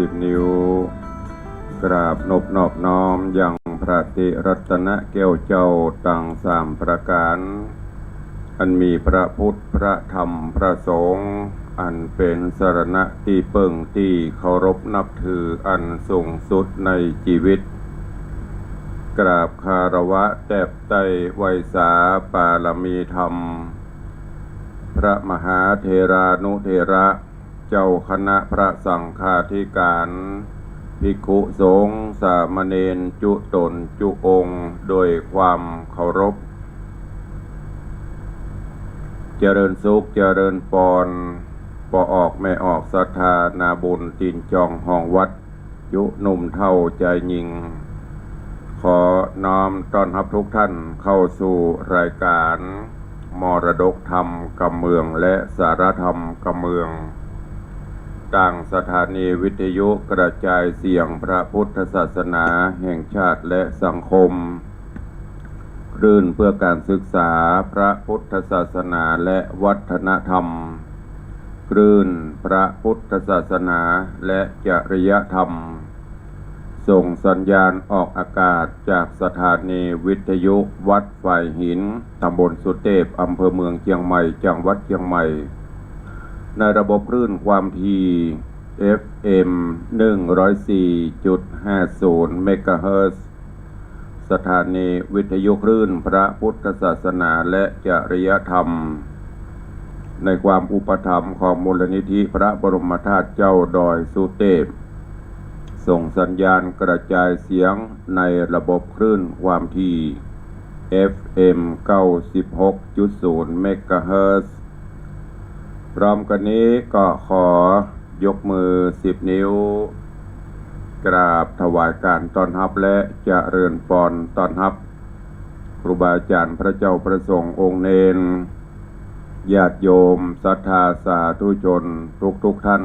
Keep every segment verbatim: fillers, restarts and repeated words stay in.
สิบนิ้ว กราบนบนอบน้อมยังพระติรัตนแก้วเจ้าตังสามประก๋าน อันมีพระพุทธ พระธรรม พระสงฆ์ อันเป๋นสรณะตี้เปิ้งตี้เคารพนับถืออันสูงสุดในจีวิต กราบคารวะแตบใต้ไหว้สาปารมีธรรม พระมหาเถรานุเถระ เจ้าคณะพระสังฆาธิการ ภิกขุสงฆ์สามเณรจุต๋นจุองค์ โดยความเคารพ เจริญสุขเจริญปอน ป้อออกแม่ออกศรัทธานาบุญตี๋นจองห้องวัด จุหนุ่มเฒ่าจายญิง ขอน้อมต้อนฮับทุกท่านเข้าสู่รายการมรดกธรรมกำเมืองและสาระธรรมกำเมือง ตางสถานีวิทยุกระจายเสียงพระพุทธศาสนาแห่งชาติและสังคม คลื่นเพื่อการศึกษาพระพุทธศาสนาและวัฒนธรรม คลื่นพระพุทธศาสนาและจริยธรรม ส่งสัญญาณออกอากาศจากสถานีวิทยุวัดฝายหิน ตำบลสุเตพ อำเภอเมืองเจียงใหม่ จังหวัดเจียงใหม่ ในระบบคลื่นความถี่ เอฟเอ็ม หนึ่งร้อยสี่จุดห้าศูนย์ เมกะเฮิรตซ์ สถานีวิทยุคลื่นพระพุทธศาสนาและจริยธรรม ในความอุปถัมภ์ของมูลนิธิพระบรมธาตุเจ้าดอยสุเตพ ส่งสัญญาณกระจายเสียงในระบบคลื่นความถี่ เอฟเอ็ม เก้าสิบหกจุดศูนย์ เมกะเฮิรตซ์ พร้อมกั๋นนี้ก็ขอยกมือสิบนิ้ว กราบถวายการต้อนฮับและเจริญปอนต้อนฮับ ครูบาอาจ๋ารย์พระเจ้าพระสงฆ์องค์เณร ญาติโยมศรัทธาสาธุชนทุกๆ ท่าน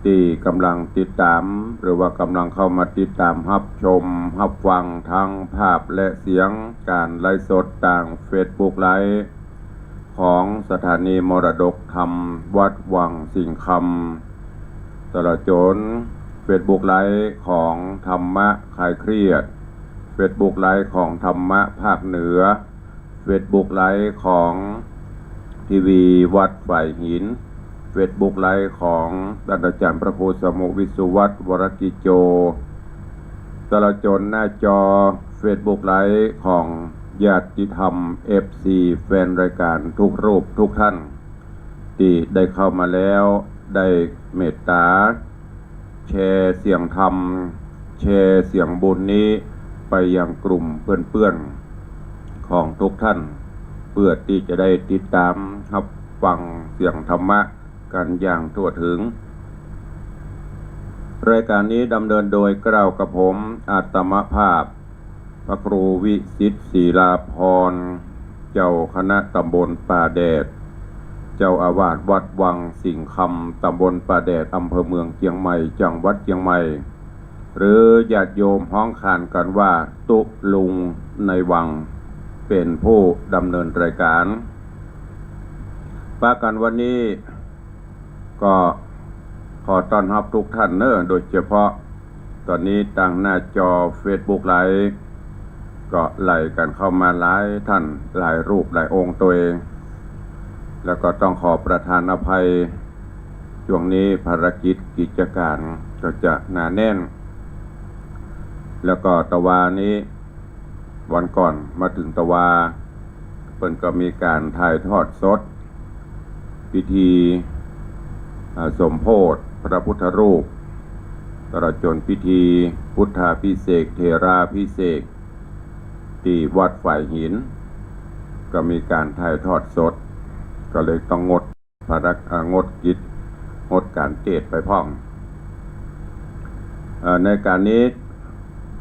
ตี้ก่ำลังติดต๋าม หรือว่าก่ำลังเข้ามาติดต๋ามฮับชมฮับฟังทั้งภาพและเสียงก๋านไลฟ์สดตางเฟซบุ๊กไลฟ์ ของสถานีมรดกธรรมวัดวังสิงห์คำ ตลอดจ๋นเฟซบุ๊กไลฟ์ของธรรมะคลายเครียด เฟซบุ๊กไลฟ์ของธรรมะภาคเหนือ เฟซบุ๊กไลฟ์ของทีวีวัดฝายหิน เฟซบุ๊กไลฟ์ของต้านอาจ๋ารย์พระครูสมุห์วิสุวัฒน์ วรกิจโจ ตลอดจ๋นหน้าจอเฟซบุ๊กไลฟ์ของญาติธรรม เอฟซี แฟนรายการทุกรูปทุกท่าน ตี้ได้เข้ามาแล้ว ได้เมตต๋าแชร์เสียงธรรม แชร์เสียงบุญนี้ไปยังกลุ่มเปื้อนๆ ของทุกท่าน เพื่อตี้จะได้ติดต๋ามฮับฟังเสียงธรรมะกั๋นอย่างทั่วถึง รายการนี้ดำเนินโดยเกล้ากระผมอาตมาภาพ พระครูวิสิทธิ์ ศิลาภรณ์ เจ้าคณะตำบลป่าแดด เจ้าอาวาสวัดวังสิงห์คำ ตำบลป่าแดด อำเภอเมืองเจียงใหม่ จังหวัดเจียงใหม่ หรือญาติโยมฮ้องขานกั๋นว่าตุ๊ลุงในวัง เป๋นผู้ดำเนินรายการ ปะกั๋นวันนี้ ก็ขอต้อนฮับทุกท่านเน่อ โดยเฉพาะต๋อนนี้ตางหน้าจอเฟซบุ๊กไลฟ์ ก็ไหลกั๋นเข้ามาหลายท่าน หลายรูป หลายองค์ตวย แล้วก็ต้องขอประทานอภัย ช่วงนี้ภารกิจกิจก๋านก็จะหนาแน่น แล้วก็ตะวานี้ วันก่อนมาเถิงตะวา เปิ้นก็มีก๋านถ่ายทอดสด พิธี อ่า สมโภชพระพุทธรูป ตลอดจ๋นพิธีพุทธาภิเษก เถราภิเษก ตี้วัดฝายหิน ก็มีก๋านถ่ายทอดสด ก็เลยต้องงด ภารก- อ่า งดกิจ งดก๋านเตสน์ไปพ่อง เอ่อ ในก๋านนี้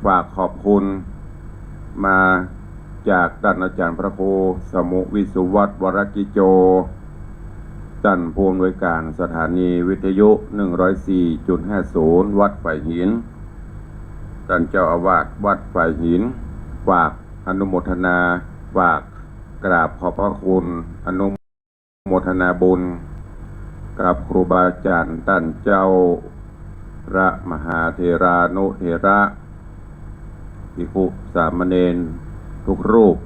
ฝากขอบคุณมาจากต้านอาจ๋ารย์พระครูสมุห์วิสุวัฒน์ วรกิจโจ ต้านผู้อำนวยก๋านสถานีวิทยุ หนึ่งร้อยสี่จุดห้าศูนย์ วัดฝายหิน ต้านเจ้าอาวาสวัดฝายหิน ฝากอนุโมทนา ฝากกราบขอบพระคุณ อนุ โมทนาบุญกับครูบาอาจ๋ารย์ต้านเจ้า พระมหาเถรานุเถระ ภิกขุสามเณรทุกรูป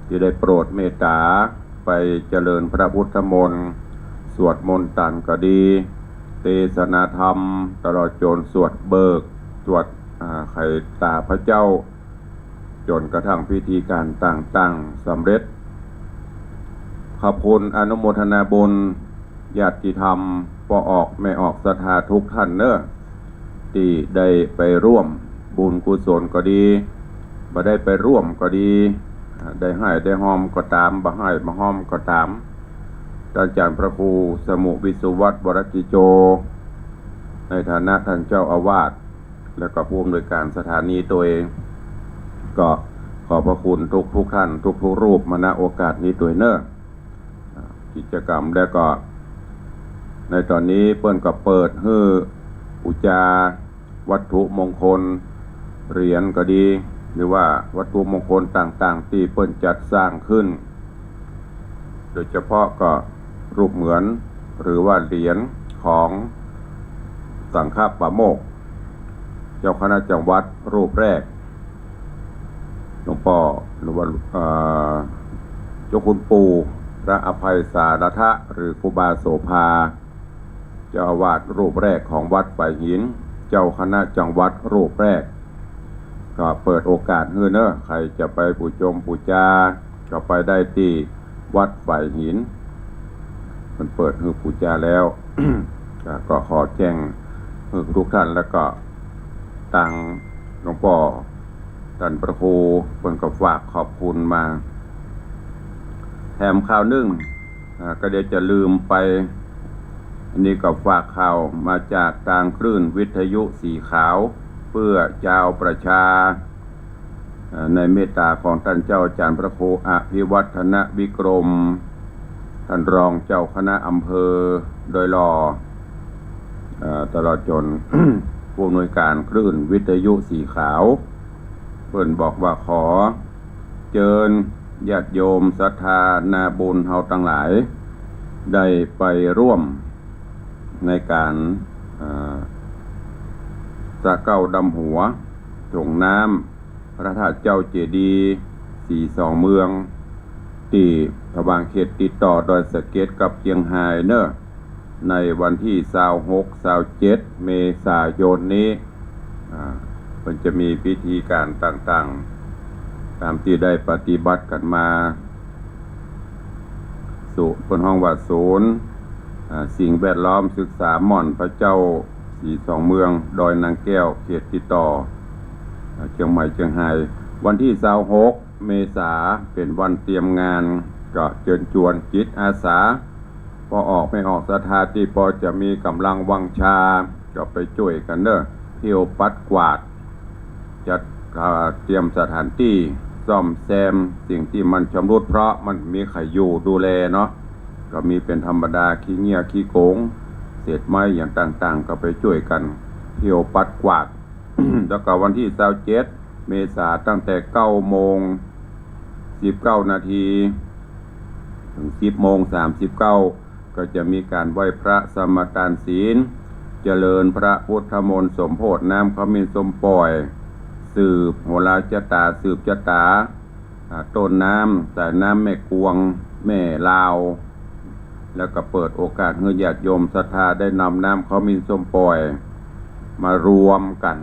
ตี้ได้โปรดเมตต๋าไปเจริญพระพุทธมนต์ สวดมนต์ตันก็ดี เตสนาธรรม ตลอดจ๋นสวดเบิก สวด อ่า ไขต๋าพระเจ้า จ๋นกระทั่งพิธีก๋านต่างๆ สำเร็จ ขอบคุณอนุโมทนาบุญญาติธรรม ป้อออกแม่ออกศรัทธาทุกท่านเน้อ ตี้ได้ไปร่วมบุญกุศลก็ดี บ่ได้ไปร่วมก็ดี ได้ฮ้ายได้ฮอมก็ต๋าม บ่ฮ้ายบ่ฮอมก็ต๋าม ต้านอาจ๋ารย์พระครูสมุห์ วิศวัตร วรกิจโจ ในฐานะต้านเจ้าอาวาส แล้วก็ผู้อำนวยก๋านสถานีตวย ก็ขอบพระคุณทุกๆ ท่าน ทุกๆ รูปมา ณ โอกาสนี้ตวยเน้อ กิจกรรม แล้วก็ในต๋อนนี้เปิ้นก็เปิดหื้อปู๋จาวัตถุมงคล เหรียญก็ดี หรือว่าวัตถุมงคลต่างๆ ตี้เปิ้นจัดสร้างขึ้น โดยเฉพาะก็รูปเหมือน หรือว่าเหรียญของสังฆปาโมกข์ เจ้าคณะจังหวัดรูปแรก หลวงป้อ หรือว่า เอ่อ เจ้าคุณปู่พระอภัยสารถะ หรือครูบาโสภา เจ้าอาวาสรูปแรกของวัดฝายหิน เจ้าคณะจังหวัดรูปแรก ก็เปิดโอกาสหื้อเน้อ ใผจะไปปู๋จงปู๋จา ก็ไปได้ตี้วัดฝายหิน มันเปิดหื้อปู๋จาแล้ว ก็ ก็ขอแจ้งหื้อทุกท่าน แล้วก็ตางหลวงป้อต้านพระครูเปิ้นก็ฝากขอบคุณมา แถมข่าวนึ่ง อ่า ก็เดี๋ยวจะลืมไป อันนี้ก็ฝากข่าวมาจากตางคลื่นวิทยุสีขาว เพื่อจาวประชา อ่า ในเมตต๋าของต้านเจ้าอาจ๋ารย์พระครูอภิวัฒนวิกรม ต้านรองเจ้าคณะอำเภอดอยหล่อ อ่า ตลอดจ๋น ผู้อำนวยก๋านคลื่นวิทยุสีขาว เปิ้นบอกว่าขอเจิญญาติโยมศรัทธานาบุญเฮาตังหลาย ได้ไปร่วมในก๋าน อ่า สระเก๊าดำหัว ส่งน้ำพระธาตุเจ้าเจดีย์สีสองเมือง ตี้ตะวางเขตติดต่อดอยสะเก็ดกับเจียงฮายเน้อ ในวันตี้ซาวหก ซาวเจ็ด เมษายนนี้ อ่า มันจะมีพิธีก๋านต่างๆ ต๋ามตี้ได้ปฏิบัติกั๋นมา ศูนย์ เปิ้นฮ้องว่าศูนย์ อ่า สิ่งแวดล้อมศึกษาหม่อนพระเจ้าสีสองเมือง ดอยนางแก้ว เขตติดต่อ อ่า เจียงใหม่เจียงฮาย วันตี้ซาวหก เมษา เป๋นวันเตรียมงาน ก็เจิญจวนจิตอาสา ป้อออกแม่ออกศรัทธาตี้ปอจะมีก๋ำลังวังชา ก็ไปจ้วยกั๋นเน้อ เที่ยวปัดกวาด จัด อ่า เตรียมสถานตี้ ซ่อมแซมสิ่งตี้มันชำรุด เพราะมันมีใผอยู่ดูแลเนาะ ก็มีเป๋นธรรมดา ขี้เงี้ยขี้โกง เศษไม้อย่างต่างๆ ก็ไปจ้วยกั๋น เที่ยวปัดกวาด แล้วก็วันตี้ซาวเจ็ด เมษา ตั้งแต่เก้าโมงสิบเก้านาที เถิงสิบโมงสามสิบเก้า ก็จะมีก๋านไหว้พระสมาตานศีล เจริญพระพุทธมนต์สมโภชน้ำขมิ้นส้มป่อย สืบโหราชะต๋า สืบจะต๋า อ่า ต้นน้ำ สายน้ำแม่กวง แม่ลาว แล้วก็เปิดโอกาสหื้อญาติโยมศรัทธาได้นำน้ำขมิ้นส้มป่อยมารวมกั๋น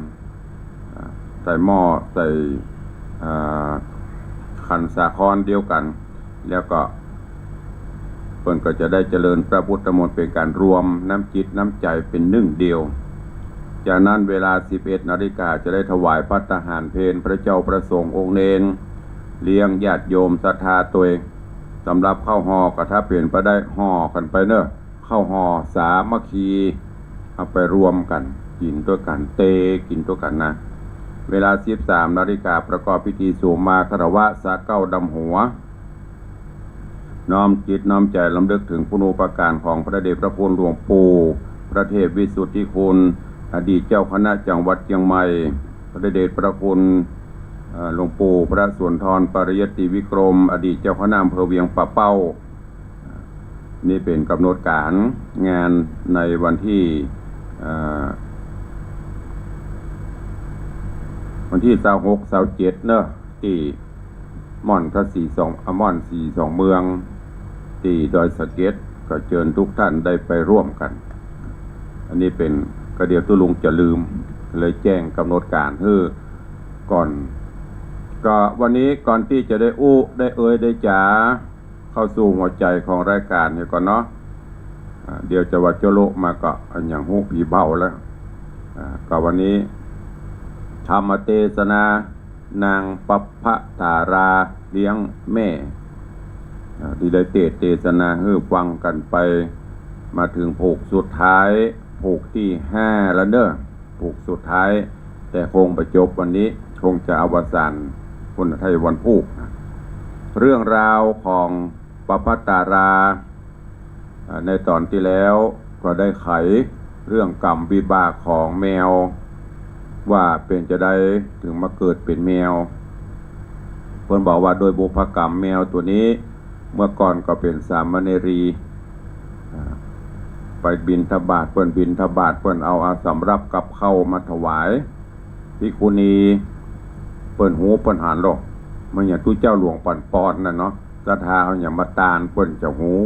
อ่า ใส่หม้อ ใส่ อ่า ขันสาครเดียวกั๋น แล้วก็เปิ้นก็จะได้เจริญพระพุทธมนต์เป๋นก๋านรวมน้ำจิตน้ำใจ๋เป๋นนึ่งเดียว จากนั้นเวลาสิบเอ็ดนาฬิกาจะได้ถวายภัตตาหารเพลพระเจ้าพระสงฆ์องค์เณร เลี้ยงญาติโยมศรัทธาตวย สำหรับข้าวห่อก็ถ้าเป๋นไปได้ห่อกั๋นไปเน้อ ข้าวห่อสามัคคี เอาไปรวมกั๋น กิ๋นตวยกั๋น เตกิ๋นตวยกั๋นนะ เวลาสิบสามนาฬิกาประกอบพิธีสุมาคารวะสระเก๊าดำหัว น้อมจิตน้อมใจ๋รำลึกเถิงคุณูปการของพระเดชพระคุณหลวงปู่พระเทพวิสุทธิคุณ อดีตเจ้าคณะจังหวัดเจียงใหม่ พระเดชพระคุณ เอ่อ หลวงปู่พระสุนทรปริยัติวิกรม อดีตเจ้าคณะอำเภอเวียงป่าเป้า นี่เป๋นก๋ำหนดก๋านงานในวันตี้ เอ่อ วันตี้ซาวหก ซาวเจ็ดเนาะ ตี้ม่อนพระศรีสอง อ่ะ ม่อนศรีสองเมือง ตี้ดอยสะเก็ด ก็เจิญทุกท่านได้ไปร่วมกั๋น อันนี้เป๋น ก็เดี๋ยวตุ๊ลุงจะลืม เลยแจ้งก๋ำหนดก๋านหื้อก่อน ก็วันนี้ก่อนตี้จะได้อู้ ได้เอ่ย ได้จ๋า เข้าสู่หัวใจ๋ของรายก๋านเหียก่อนเนาะ อ่า เดี๋ยวจะว่าโจโละมาก็อะหยังฮู้ผีเบาแล้ว อ่า ก็วันนี้ ธรรมเตสนา นางปัพพตาราเลี้ยงแม่ อ่า ตี้ได้เตสน์เตสนาหื้อฟังกั๋นไป มาเถิงผูกสุดท้าย ผูกตี้ห้าแล้วเนาะ ผูกสุดท้าย แต่คงบ่จบวันนี้ คงจะอวสานพุ้น ถ้าวันพูกนะ เรื่องราวของปัพพตารา อ่า ในต๋อนตี้แล้วก็ได้ไขเรื่องกรรมวิบากของแมว ว่าเป๋นจาใดเถิงมาเกิดเป๋นแมว เปิ้นบอกว่าโดยบุพกรรมแมวตั๋วนี้ เมื่อก่อนก็เป๋นสามเณรี อ่า ไปบิณฑบาต เปิ้นบิณฑบาต เปิ้นเอา เอาสำรับกับข้าวมาถวายภิกขุณี เปิ้นฮู้เปิ้นหันหรอก เหมือนอย่างตุ๊เจ้าหลวงปั๋นปอนนั่นเนาะ ศรัทธาเอาหยังมาตานเปิ้นจะฮู้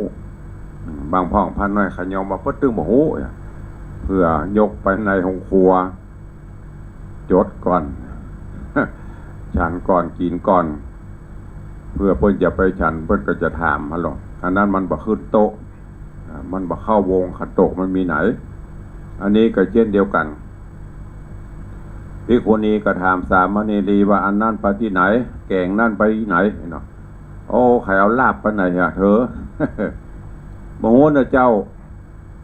อืม บางพ่องพระน้อยขะยอมว่าเปิ้นตึงบ่ฮู้อะ เปื้อยกไปในห้องครัว จดก่อน ฉันก่อน กิ๋นก่อน เปื้อเปิ้นจะไปฉัน เปิ้นก็จะถามหั้นหรอก อันนั้นมันบ่ขึ้นโต๊ะ อ่า มันบ่เข้าวงขันโตกมันมีไหน อันนี้ก็เช่นเดียวกั๋น ภิกขุณีก็ถามสามเณรีว่า อันนั้นไปตี้ไหน แก๋งนั้นไปตี้ไหนเนาะ โอ้ ใผเอาลาบไปไหนอะเธอ บ่ฮู้นะเจ้า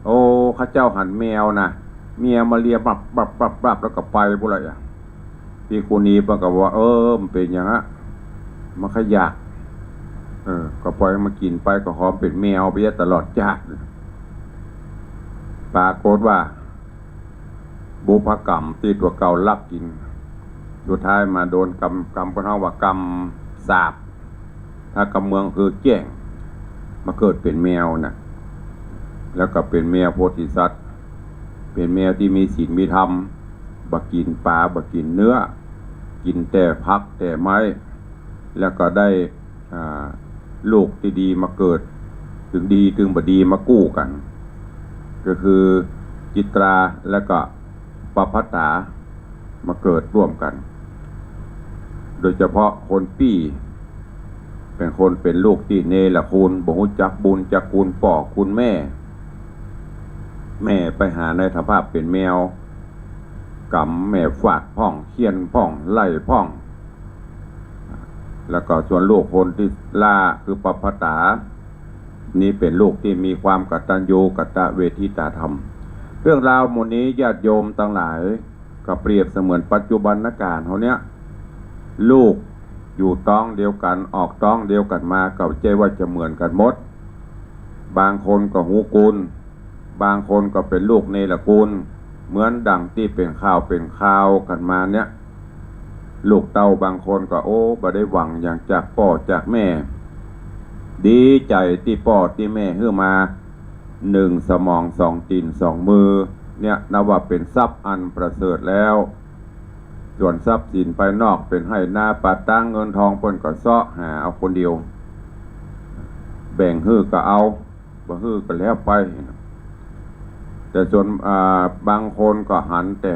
โอ้ ข้าเจ้าหันแมวนะ แมวมาเลียบับบับบับบับ แล้วก็ไปพุ้นละอะ ภิกขุณีเปิ้นก็ว่า เออ มันเป๋นหยังอะ มันใค่อยาก เออ ก็ปล่อยมันกิ๋นไป ก็หอมเป๋นแมวไปตลอดจาติ ปรากฏว่า บุพกรรมตี้ตั๋วเก่าลักกิ๋น สุดท้ายมาโดนกรรม กรรมเปิ้นฮ้องว่ากรรมสาป ถ้ากำเมืองคือแจ้ง มาเกิดเป๋นแมวน่ะ แล้วก็เป๋นแมวโพธิสัตว์ เป๋นแมวตี้มีศีลมีธรรม บ่กิ๋นป๋า บ่กิ๋นเนื้อ กิ๋นแต่ผักแต่ไม้ แล้วก็ได้ อ่า ลูกตี้ดีมาเกิด ตึงดีตึงบ่ดีมากู้กั๋น ก็คือจิตราและก็ปัพพตา มาเกิดร่วมกั๋น โดยเฉพาะคนปี้ เป๋นคนเป๋นลูกตี้เนรคุณ บ่ฮู้จักบุญจักคุณป้อคุณแม่ แม่ไปหาในสภาพเป๋นแมว กำแม่ฟาดพ่อง เฆี่ยนพ่อง ไล่พ่อง แล้วก็ส่วนลูกคนตี้ล้าคือปัพพตา นี้เป๋นลูกตี้มีความกตัญญูกตเวทิตาธรรม เรื่องราวหมู่นี้ญาติโยมตังหลาย ก็เปรียบเสมือนปัจจุบันก๋านเฮาเนี่ย ลูกอยู่ต๊องเดียวกั๋น ออกต๊องเดียวกั๋นมา ก็บ่ใจ้ว่าจะเหมือนกั๋นหมด บางคนก็ฮู้คุณ บางคนก็เป๋นลูกเนรคุณ เหมือนดังตี้เป๋นข่าวเป๋นข่าวกั๋นมาเนี่ย ลูกเต้าบางคนก็ โอ้ บ่ได้หวังหยังจากป้อจากแม่ ดีใจ๋ตี้ป้อตี้แม่หื้อมา หนึ่งสมอง สองตี๋น สองมือ เนี่ยนับว่าเป๋นทรัพย์อันประเสริฐแล้ว ส่วนทรัพย์สินภายนอกเป๋นไฮ่นาป่าตางเงินทองเปิ้นก็เซาะหาเอาคนเดียว แบ่งหื้อก็เอา บ่หื้อก็แล้วไป แต่ส่วน อ่า บางคนก็หันแต่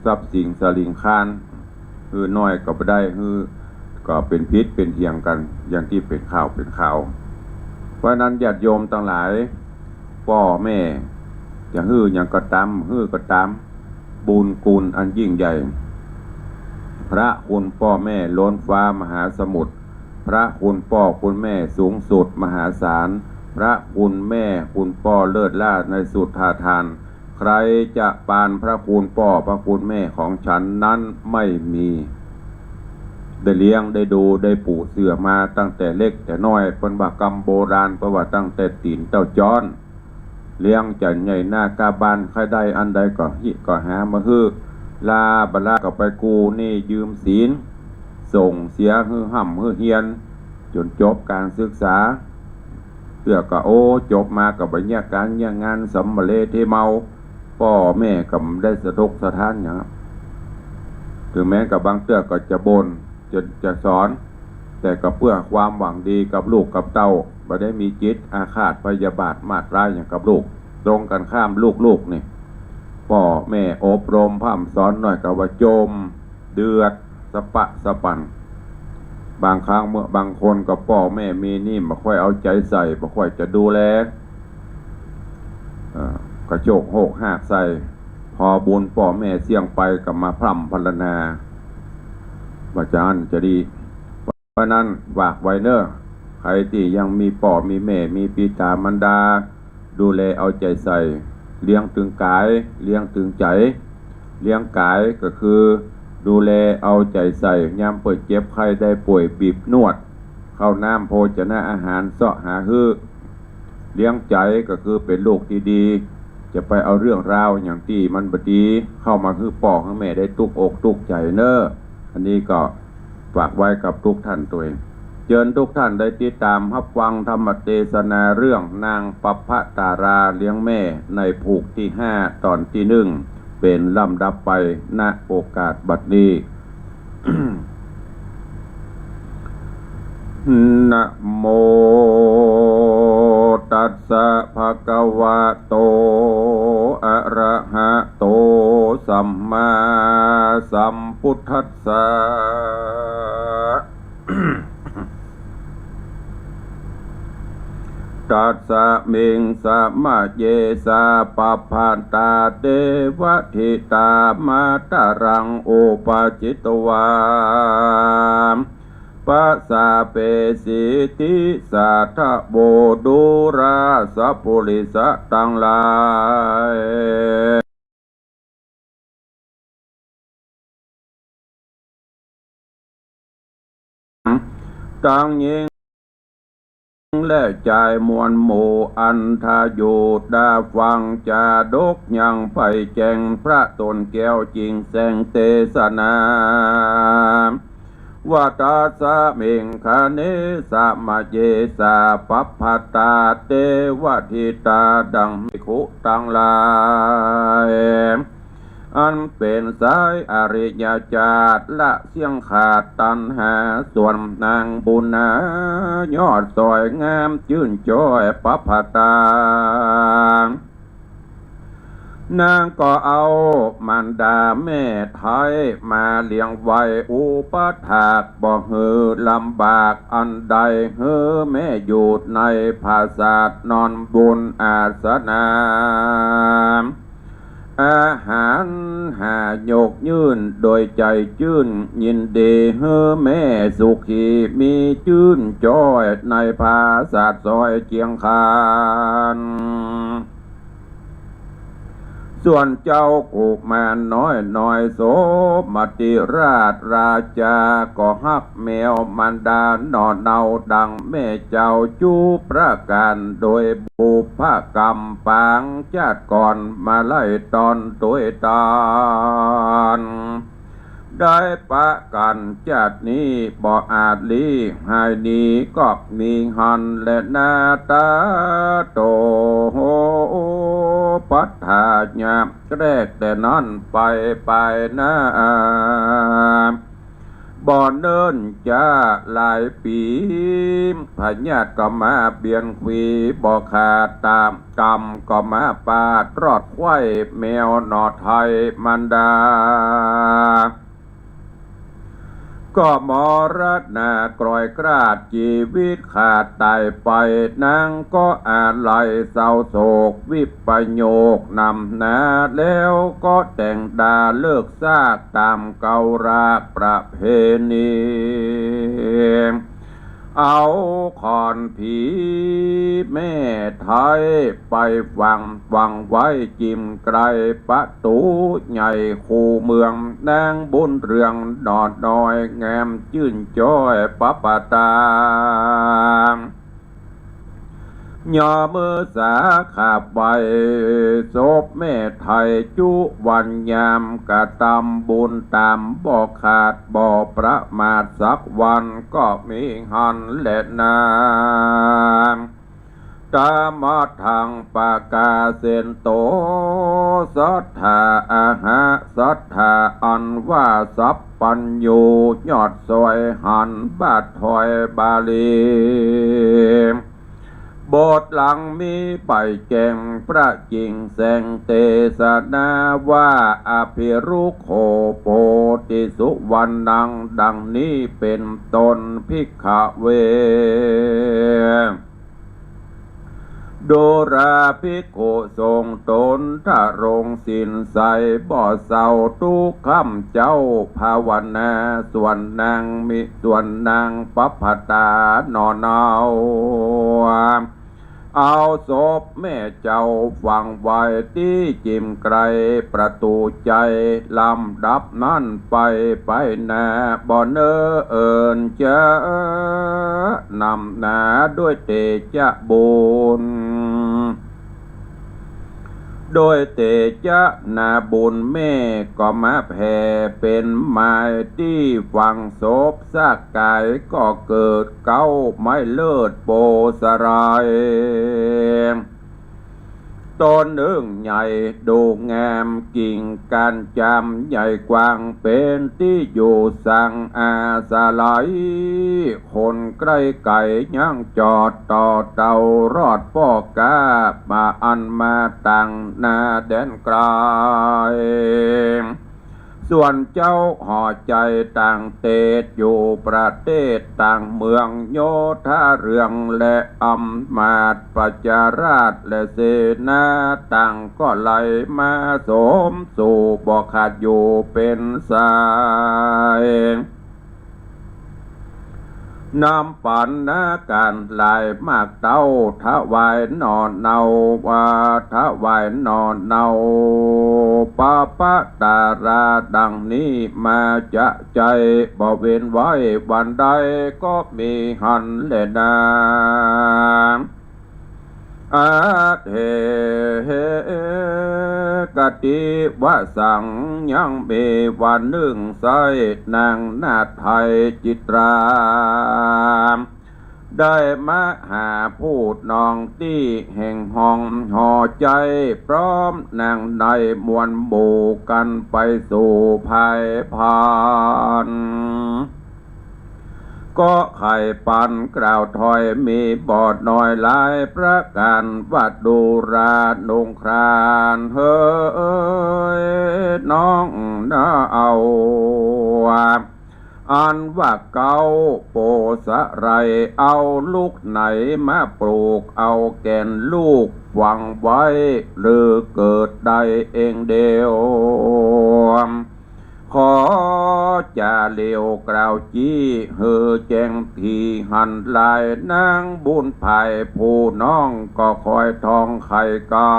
ทรัพย์สินสะหลิงคาน หื้อน้อยก็บ่ได้ หื้อก็เป๋นผิดเป๋นเถียงกั๋น อย่างตี้เป๋นข่าวเป๋นข่าว เพราะฉะนั้นญาติโยมตังหลาย ป้อแม่จะหื้อหยังก็ต๋าม หื้อก็ต๋าม บุญคุณอันยิ่งใหญ่ พระคุณป้อแม่ล้นฟ้ามหาสมุทร พระคุณป้อคุณแม่สูงสุดมหาศาล พระคุณแม่คุณป้อเลิศล้าในสุทธาทาน ใครจะปานพระคุณป้อพระคุณแม่ของฉันนั้นไม่มี ได้เลี้ยงได้ดูได้ปูเสื่อมาตั้งแต่เล็กแต่น้อย เปิ้นว่ากำโบราณ เปิ้นว่าตั้งแต่ตี๋นเต้าจ้อน เลี้ยงจ๋นใหญ่หน้าก้าบ้าน ใค่ได้อันใดก็ฮิก็หามาหื้อ ล้าบ่ล้าก็ไปกู้หนี้ยืมสิน ส่งเสียหื้อฮ่ำหื้อเฮียน จ๋นจบก๋านศึกษา เตื้อก็ โอ้ จบมาก็บ่เยียะก๋านเยียะงาน สำมะเลเทเมา ป้อแม่ก็บ่ได้สะทกสะท้านหยัง เถิงแม้กับบางเตื้อก็จะบ่น จะ จะสอน แต่ก็เปื้อความหวังดีกับลูกกับเต้า บ่ได้มีจิตอาฆาตพยาบาทมาดร้ายหยังกับลูก ตรงกันข้ามลูกๆ นี่ ป้อแม่อบรมพร่ำสอนหน้อยก็ว่าจ่ม เดือด สะปะสะปัน บางครั้งเมื่อบางคนก็ป้อแม่มีหนี้บ่ค่อยเอาใจ๋ใส่ บ่ค่อยจะดูแล เอ่อ กระโจกโฮกฮากใส่ พอบุญป้อแม่เสี้ยงไปก็มาพร่ำพรรณนา ว่าจะอั้นจะดี เพราะนั้นฝากไว้เน่อ ใผตี้ยังมีป้อมีแม่ มีปิต๋ามารดา ดูแลเอาใจ๋ใส่ เลี้ยงตึงก๋าย เลี้ยงตึงใจ๋ เลี้ยงก๋ายก็คือดูแลเอาใจ๋ใส่ ยามเปิ้นเจ็บไข้ได้ป่วย บีบนวด ข้าวน้ำโภชนะอาหารเซาะหาหื้อ เลี้ยงใจ๋ก็คือเป๋นลูกตี้ดี จะไปเอาเรื่องราวหยังตี้มันบ่ดี เข้ามาหื้อป้อหื้อแม่ได้ตุ๊กอกตุ๊กใจ๋เน่อ อันนี้ก็ฝากไว้กับทุกท่านตวย เจิญทุกท่านได้ติดต๋ามฮับฟังธรรมเตสนาเรื่องนางปัพพะตาราเลี้ยงแม่ในผูกตี้ห้า ต๋อนตี้นึ่ง เป๋นลำดับไป ณ โอกาสบัดนี้ นะโมตัสสะ ภะคะวะโต อะระหะโต สัมมาสัมพุทธัสสะ ตัสสะมิง สะมะเยสา ปัพพะตา เตวะทิตา มาตะรัง อุปะจิตวา ปะสาเปสิติสาทะโว ดูราสะปุริสะตังหลาย ตังญิง และจายมวลหมู่ อันทะอยู่ดาฟังจาดก ยังไปแจ้งพระต๋นแก้ว จิ่งแสดงเตสนา ว่าตัสสะมิงคะเน สะมะเยสา ปัพพะตา เตวะทิตา ดังภิกขุตังหลาย อันเป๋นสายอริยจาติ ละเสี้ยงขาดตัณหา ส่วนนางบุญนายอดสวยงาม จื้นจ้อยปัพพะตา นางก็เอามารดาแม่ไท้มาเลี้ยงไว้ อุปัฏฐากบ่หื้อลำบากอันใด หื้อแม่อยู่ในผาสาทนอนบุญอาสนะ อาหารหายกยื่นโดยใจ๋จื้นยินดี หื้อแม่สุขีมีจื้นจ้อยในผาสาทสวยเจียงคาน ส่วนเจ้ากุมารน้อยน้อยโสมติราชราชา ก็ฮักแมวมารดาหน่อเนาดังแม่เจ้าจุประก๋าน โดยบุพกรรมปางจาติก่อนมาไล่ตอนตวยตาน ได้ประก๋านจาตินี้บ่อาจลี้หายหนี ก็มีหั้นแลนา ตาโตปัฏฐานะ แรกแต่นั้นไป ไปหน้า บ่เนิ่นจ๊าหลายปี๋ พยาธิก็มาเบียดขีบ่ขาด ตามกรรมก็มาปาดรอดไขว้ แมวหน่อไท้มารดา ก็มรณะกร้อยกราด จีวิตขาดต๋ายไป นางก็อาลัยเศร้าโศกวิปโยคหนำหนา แล้วก็แต่งดาเลิกซาก ต๋ามเก่ารากประเพณี เอาขอนผีแม่ไท้ไปฝัง ฝังไว้จิ่มไกลประตู๋ใหญ่คูเมือง นางบุญเรืองหน่อน้อยงามจื้นจ้อยปัพพะตา ย่อมือสาขาบไหว้ศพแม่ไท้จุวันยาม กระตำบุญต๋ามบ่ขาดบ่ประมาทสักวัน ก็มีหั้นแลนา ตมะทังปะกาเสนโต สัตถาอะหะ สัตถาอันว่าสัพพัญญู ยอดสวยหันบาทถอยบาลี บทหลังมีไปแจ้งพระจิ่งแสงเตสนาว่า อภิรุกโข โพธิสุวรรณัง ดังนี้เป๋นต้น ภิกขเว ดูราภิกขุทรงต๋นทรงศีลใสบ่เศร้ากู้ค่ำเจ๊า ภาวนาส่วนนางมิส่วนนางปัปปตาหนอเนา เอาศพแม่เจ้าฝังไว้ตี้จิ่มไกลประตู๋ใจ๋ ลำดับนั้นไป ไปหน้าบ่เน้อเอิ้นจะนำหน้าด้วยเตจะบุญ ด้วยเตจะนาบุญแม่ก็มาแผ่เป๋นไม้ตี้ฝังศพ สกายก็เกิดเก๊าไม้เลิศโปสะไหล ต้นเอิ้งใหญ่ดูงาม กิ่งก้านจามใหญ่กว้าง เป๋นตี้อยู่สังอาศัย คนใก้ไก๋ยังจอดต่อเต้ารอดป้อก๊า มาอันมาตางหน้าแดนไก๋ ส่วนเจ้าหอใจ๋ต่างเตศอยู่ประเทศต่างเมือง โยธาเรืองและอำมาตย์ประชาราษฎร์และเสนาต่างก็ไหลมาสมสู่บ่ขาดอยู่เป๋นสาย นำปัณณาก๋านหลายมากเต้า ถวายหน่อเนาว่า ถวายหน่อเนา ปะปะตาราดังนี้มาจะใจ๋ บ่เว้นไว้วันใดก็มีหั้นแลนา อะเถ กติวสัง ยังมีวันนึ่งไส้ นางนาฏไทยจิตรา ได้มาหาผู้น้องตี้แห่งห้องหอใจ๋ พร้อมนางในมวลหมู่กั๋นไปสู่ภายผ่าน ก็ใค่ปันกล่าวถ้อยมีบ่น้อยหลายประก๋าน ว่าดูรานุงครานเหยน้องนาเอา อันว่าเก๊าโปสะไหล เอาลูกไหนมาปลูก เอาแก่นลูกฝังไว้ หรือเกิดได้เองเดียว ขอจาเหลียวกล่าวจี้หื้อแจ้งตี้หั้นหลาย นางบุญภายผู้น้องก็คอยท่องไขกำ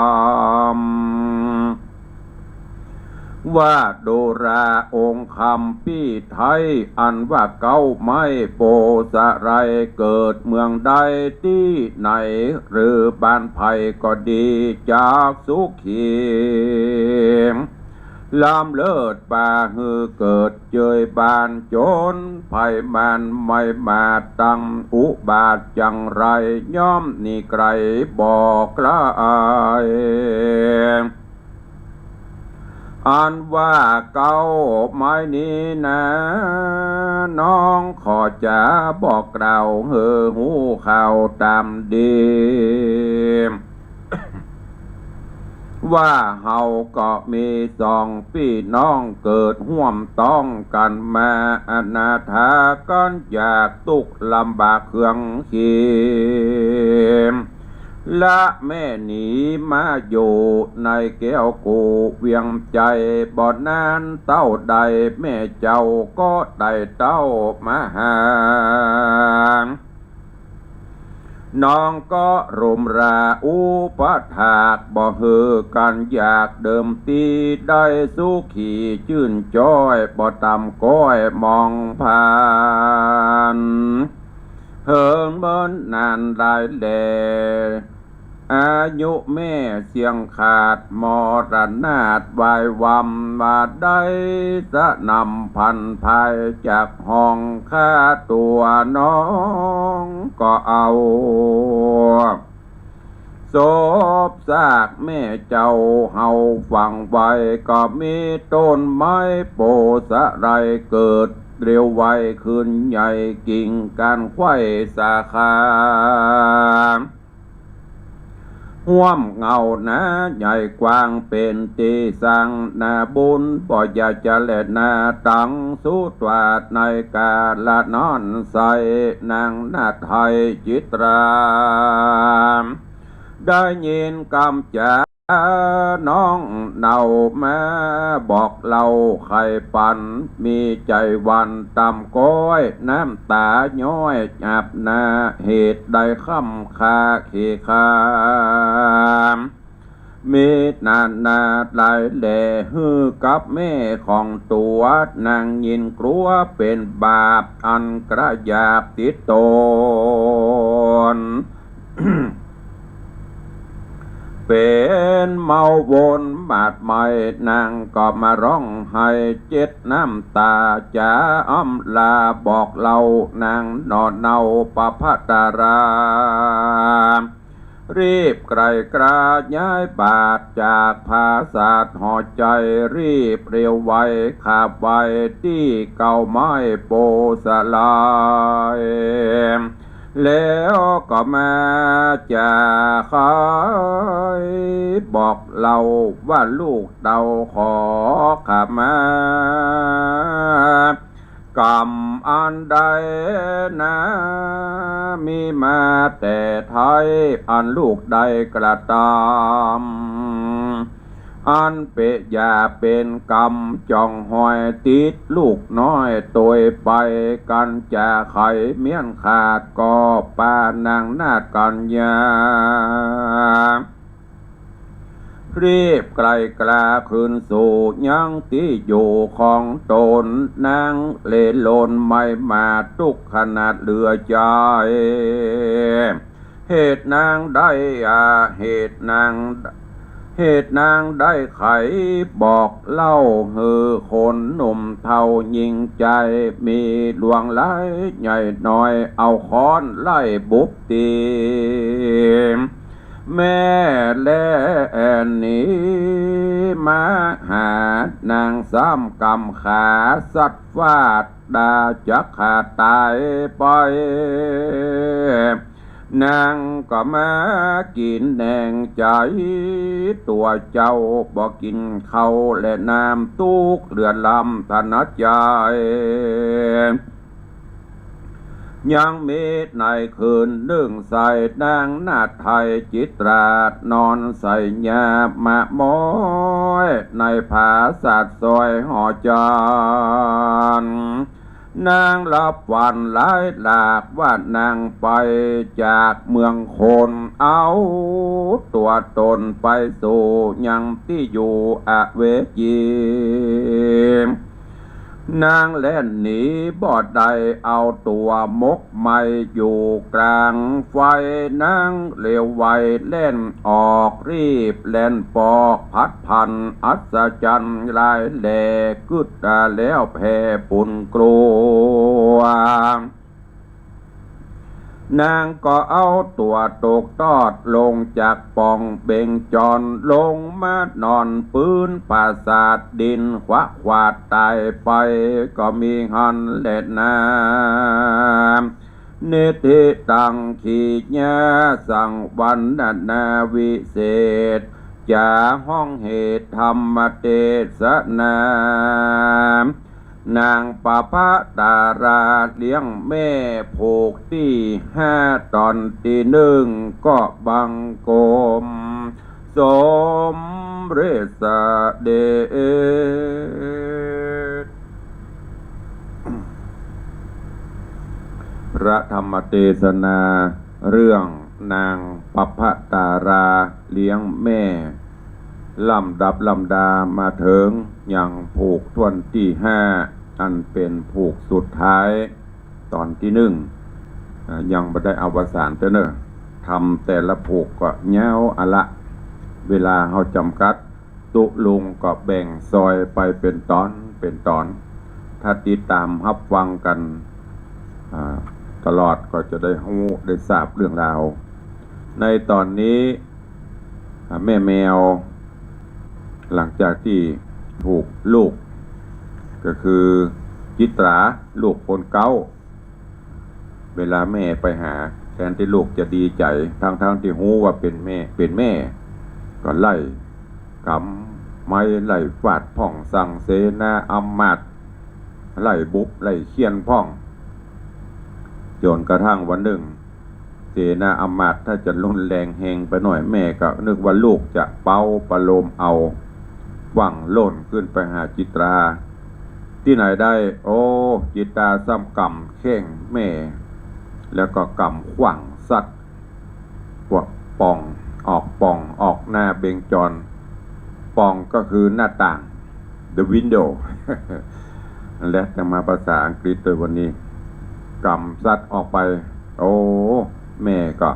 ว่าดูราองค์คำปี้ไทย อันว่าเก๊าไม้โปสะไหล เกิดเมืองใดตี้ไหน หรือบ้านไผก็ดี จักสุขี ล้ำเลิศปาหื้อเกิดเจยบ้านจน ไผมันไม่มาตั้งอุบาทจังไร ย่อมหนีไก๋บ่ไก๋ อันว่าเก๊าไม้นี้นา น้องขอจะบอกกล่าวหื้อฮู้ข่าวต๋ามดี ว่าเฮาก็มีสองปี้น้องเกิดฮ่วมต้องกั๋นมา อนาถากั๋นอยากตุ๊กลำบากเครื่องขี ละแม่หนีมาอยู่ในแก้วกูเวียงใจ๋ บ่นานเต้าใดแม่เจ้าก็ได้เต้ามาหา น้องก็รุมราอุปถาก บ่หื้อกั๋นอยากเดิมตี้ ได้สุขีจื้นจ้อย บ่ต่ำก้อยมองผ่าน เหิงเมินนานหลายแล อายุแม่เสี้ยงขาด มรณาถวายวำ มาได้สนำพันภายจากห้องข้าตั๋วน้องก็เอา ศพซากแม่เจ้าเฮาฝังไว้ ก็มีต้นไม้โพธิ์สะไลเกิดเร็วไวขึ้นใหญ่กิ่งก้านไขว่สาขา ห้วมเงาหนาใหญ่กว้างเป๋นตี้สังนาบุญ บ่อยากจะแลนาตังสุตวาในกาละนั้นไส้ นางนาฏไทยจิตรา ได้ยินกำจ๋าน้องเนามาบอกเล่าไขปัน มีใจ๋หวั่นต่ำก้อย น้ำต๋าย้อยอาบหน้า เหตุใดค่ำคาเขคา มีนานาหลายแหล่ หื้อกับแม่ของตั๋ว นางยินกลัวเป๋นบาป อันกระหยาบติดตน เป๋นเมาวนบาดไหม้ นางก็มาฮ้องไห้เจ็ดน้ำต๋า จ๋าอำลาบอกเล่านางหน่อเนาประภัสดารา รีบไกล่กราย้ายบาทจากผาสาทหอใจ๋ รีบเร็วไวขาบไว้ตี้เก๊าไม้โพธิ์สะไล แล้วก็มาจ๋าไขบอกเล่าว่าลูกเต้าขอขมา กรรมอันใดนา มีมาแต่ไท้ อันลูกได้กระตำ อันเป๋นหยาบเป๋นกรรม จ่องหอยติดลูกน้อยตวยไป กั๋นจะไขเมี้ยนขาด ก็ปานางนาฏกัญญา รีบไกล่กราคืนสู่ยังตี้อยู่ของตน นางเล่ร่อนไม่มาทุกข์ขนาดเหลือใจ๋ เหตุนางได้อา เหตุนาง เหตุนางได้ไขบอกเล่าหื้อคนหนุ่มเฒ่าหญิงใจ๋ มีหลวงหลายใหญ่น้อย เอาค้อนไล่บุบตี๋ แม่แล่หนีมาหานางซ้ำกำขาสัตว์ฟาดดาจักขาดต๋ายไป นางก็มากิ๋นแหนงใจ๋ ตั๋วเจ้าบ่กิ๋นข้าวและน้ำ ตุ๊กข์เหลือล้ำถนัดใจ๋ ยังมีในคืนนึ่งไส้ นางนาฏไทยจิตรา นอนไส้ยามะม้อย ในผาสาทซอยหอจันทน์ นางหลับฝันหลายหลากว่านางไปจากเมืองคน เอาตั๋วตนไปสู่ยังตี้อยู่อเวจี นางแล่นหนีบ่ได้ เอาตั๋วหมกไหม้อยู่กลางไฟ นางเร็วไวแล่นออก รีบแล่นปอก พัดผันอัศจรรย์หลายแหล่ กึ๊ดแล้วแผ่ปุนกลัว นางก็เอาตั๋วตกตอดลงจากป่องเบ่งจร ลงมานอนปื๊นปราสาทดิน ขวะขวาดต๋ายไป ก็มีหั้นแลนา นิทธิตัง ขีญาสัง วรรณนาวิเศษ จ๋าฮ้องเหตุธรรมเตสนา นางประภัสดาราเลี้ยงแม่ผูกตี้ห้า ต๋อนตี้นึ่งก็บังคมสมเร็จเสด็จ พระธรรมเตสนาเรื่องนางประภัสดาราเลี้ยงแม่ ลำดับลำดามาเถิงยังผูกถ้วนตี้ห้า อันเป๋นผูกสุดท้าย ต๋อนตี้นึ่ง อ่า ยังบ่ได้อวสานเต๊อะเน่อ ธรรมแต่ละผูกก็ยาวอะละ เวลาเฮาจ๋ำกัด ตุ๊ลุงก็แบ่งซอยไปเป๋นต๋อนเป๋นต๋อน ถ้าติดต๋ามฮับฟังกั๋น อ่า ตลอดก็จะได้ฮู้ได้ทราบเรื่องราว ในต๋อนนี้ แม่แมว หลังจากตี้ถูกลูก ก็คือจิตรา ลูกคนเก๊า เวลาแม่ไปหา แทนตี้ลูกจะดีใจ๋ ทั้งๆ ตี้ฮู้ว่าเป๋นแม่ เป๋นแม่ ก็ไล่ก๋ำไม้ ไล่ฟาดพ่อง สั่งเสนาอำมาตย์ ไล่บุบ ไล่เฆี่ยนพ่อง จ๋นกระทั่งวันนึ่ง เสนาอำมาตย์ถ้าจะรุนแรงแฮงไปหน่อย แม่ก็นึกว่าลูกจะเป๊าประโลมเอา ฟั่งโล่นขึ้นไปหาจิตรา ตี้ไหนได้ โอ้ จิตราซ้ำก๋ำแข้งแม่ แล้วก็ก๋ำขว้างซัด ปวกป่อง ออกป่อง ออกหน้าเบงจร ป่องก็คือหน้าต่าง the window และจะมาภาษาอังกฤษโดยวันนี้ ก๋ำซัดออกไป โอ้ แม่ก็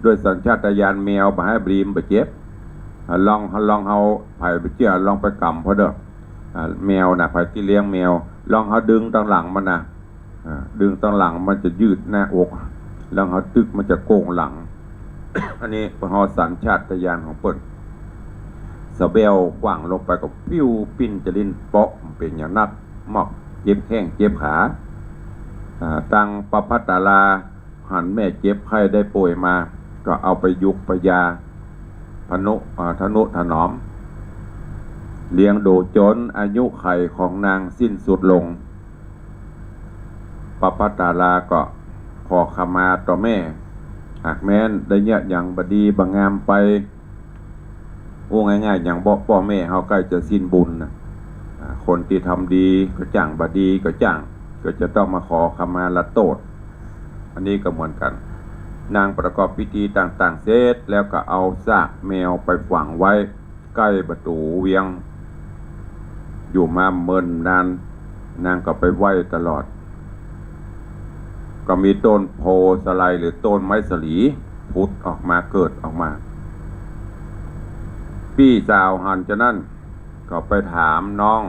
ด้วยสัญชาตญาณแมว บ่หื้อบ่ดีบ่เจ็บ ลอง ลองเฮา ใผบ่เจื้อลองไปก๋ำเปิ้นเน่อ อ่า แมวน่ะ ใผตี้เลี้ยงแมว ลองเฮาดึงตังหลังมันน่ะ อ่า ดึงตังหลังมันจะยืดหน้าอก ลองเฮาตึกมันจะโก่งหลัง อันนี้เฮาสัญชาตญาณของเปิ้น สะแบ้วขว้างลงไปก็ปิ้วปิ้นจะลิ้นเปาะ เป๋นอย่างนัก มอกเจ็บแข้งเจ็บขา อ่า ตังประภัสสรา หันแม่เจ็บไข้ได้ป่วยมา ก็เอาไปยุกไปยา พนุ อ่า ทะนุถนอม เลี้ยงดูจ๋นอายุขัยของนางสิ้นสุดลง ประภัสสราก็ขอขมาต่อแม่ หากแม้นได้เยียะหยังบ่ดีบ่งามไป อู้ง่ายๆ อย่างบ่ ป้อแม่เฮาใก้จะสิ้นบุญน่ะ อ่า คนตี้ทำดีก็จ้าง บ่ดีก็จ้าง ก็จะต้องมาขอขมาลาโต้ษ อันนี้ก็เหมือนกั๋น นางประกอบพิธีต่างๆ เสร็จแล้วก็เอาซากแมวไปฝังไว้ใก้ประตู๋เวียง อยู่มาเมินนาน นางก็ไปไหว้ตลอด ก็มีต้นโพธิ์สะไลหรือต้นไม้สาลีผุดออกมา เกิดออกมา ปี้สาวหันจานั้น ก็ไปถามน้อง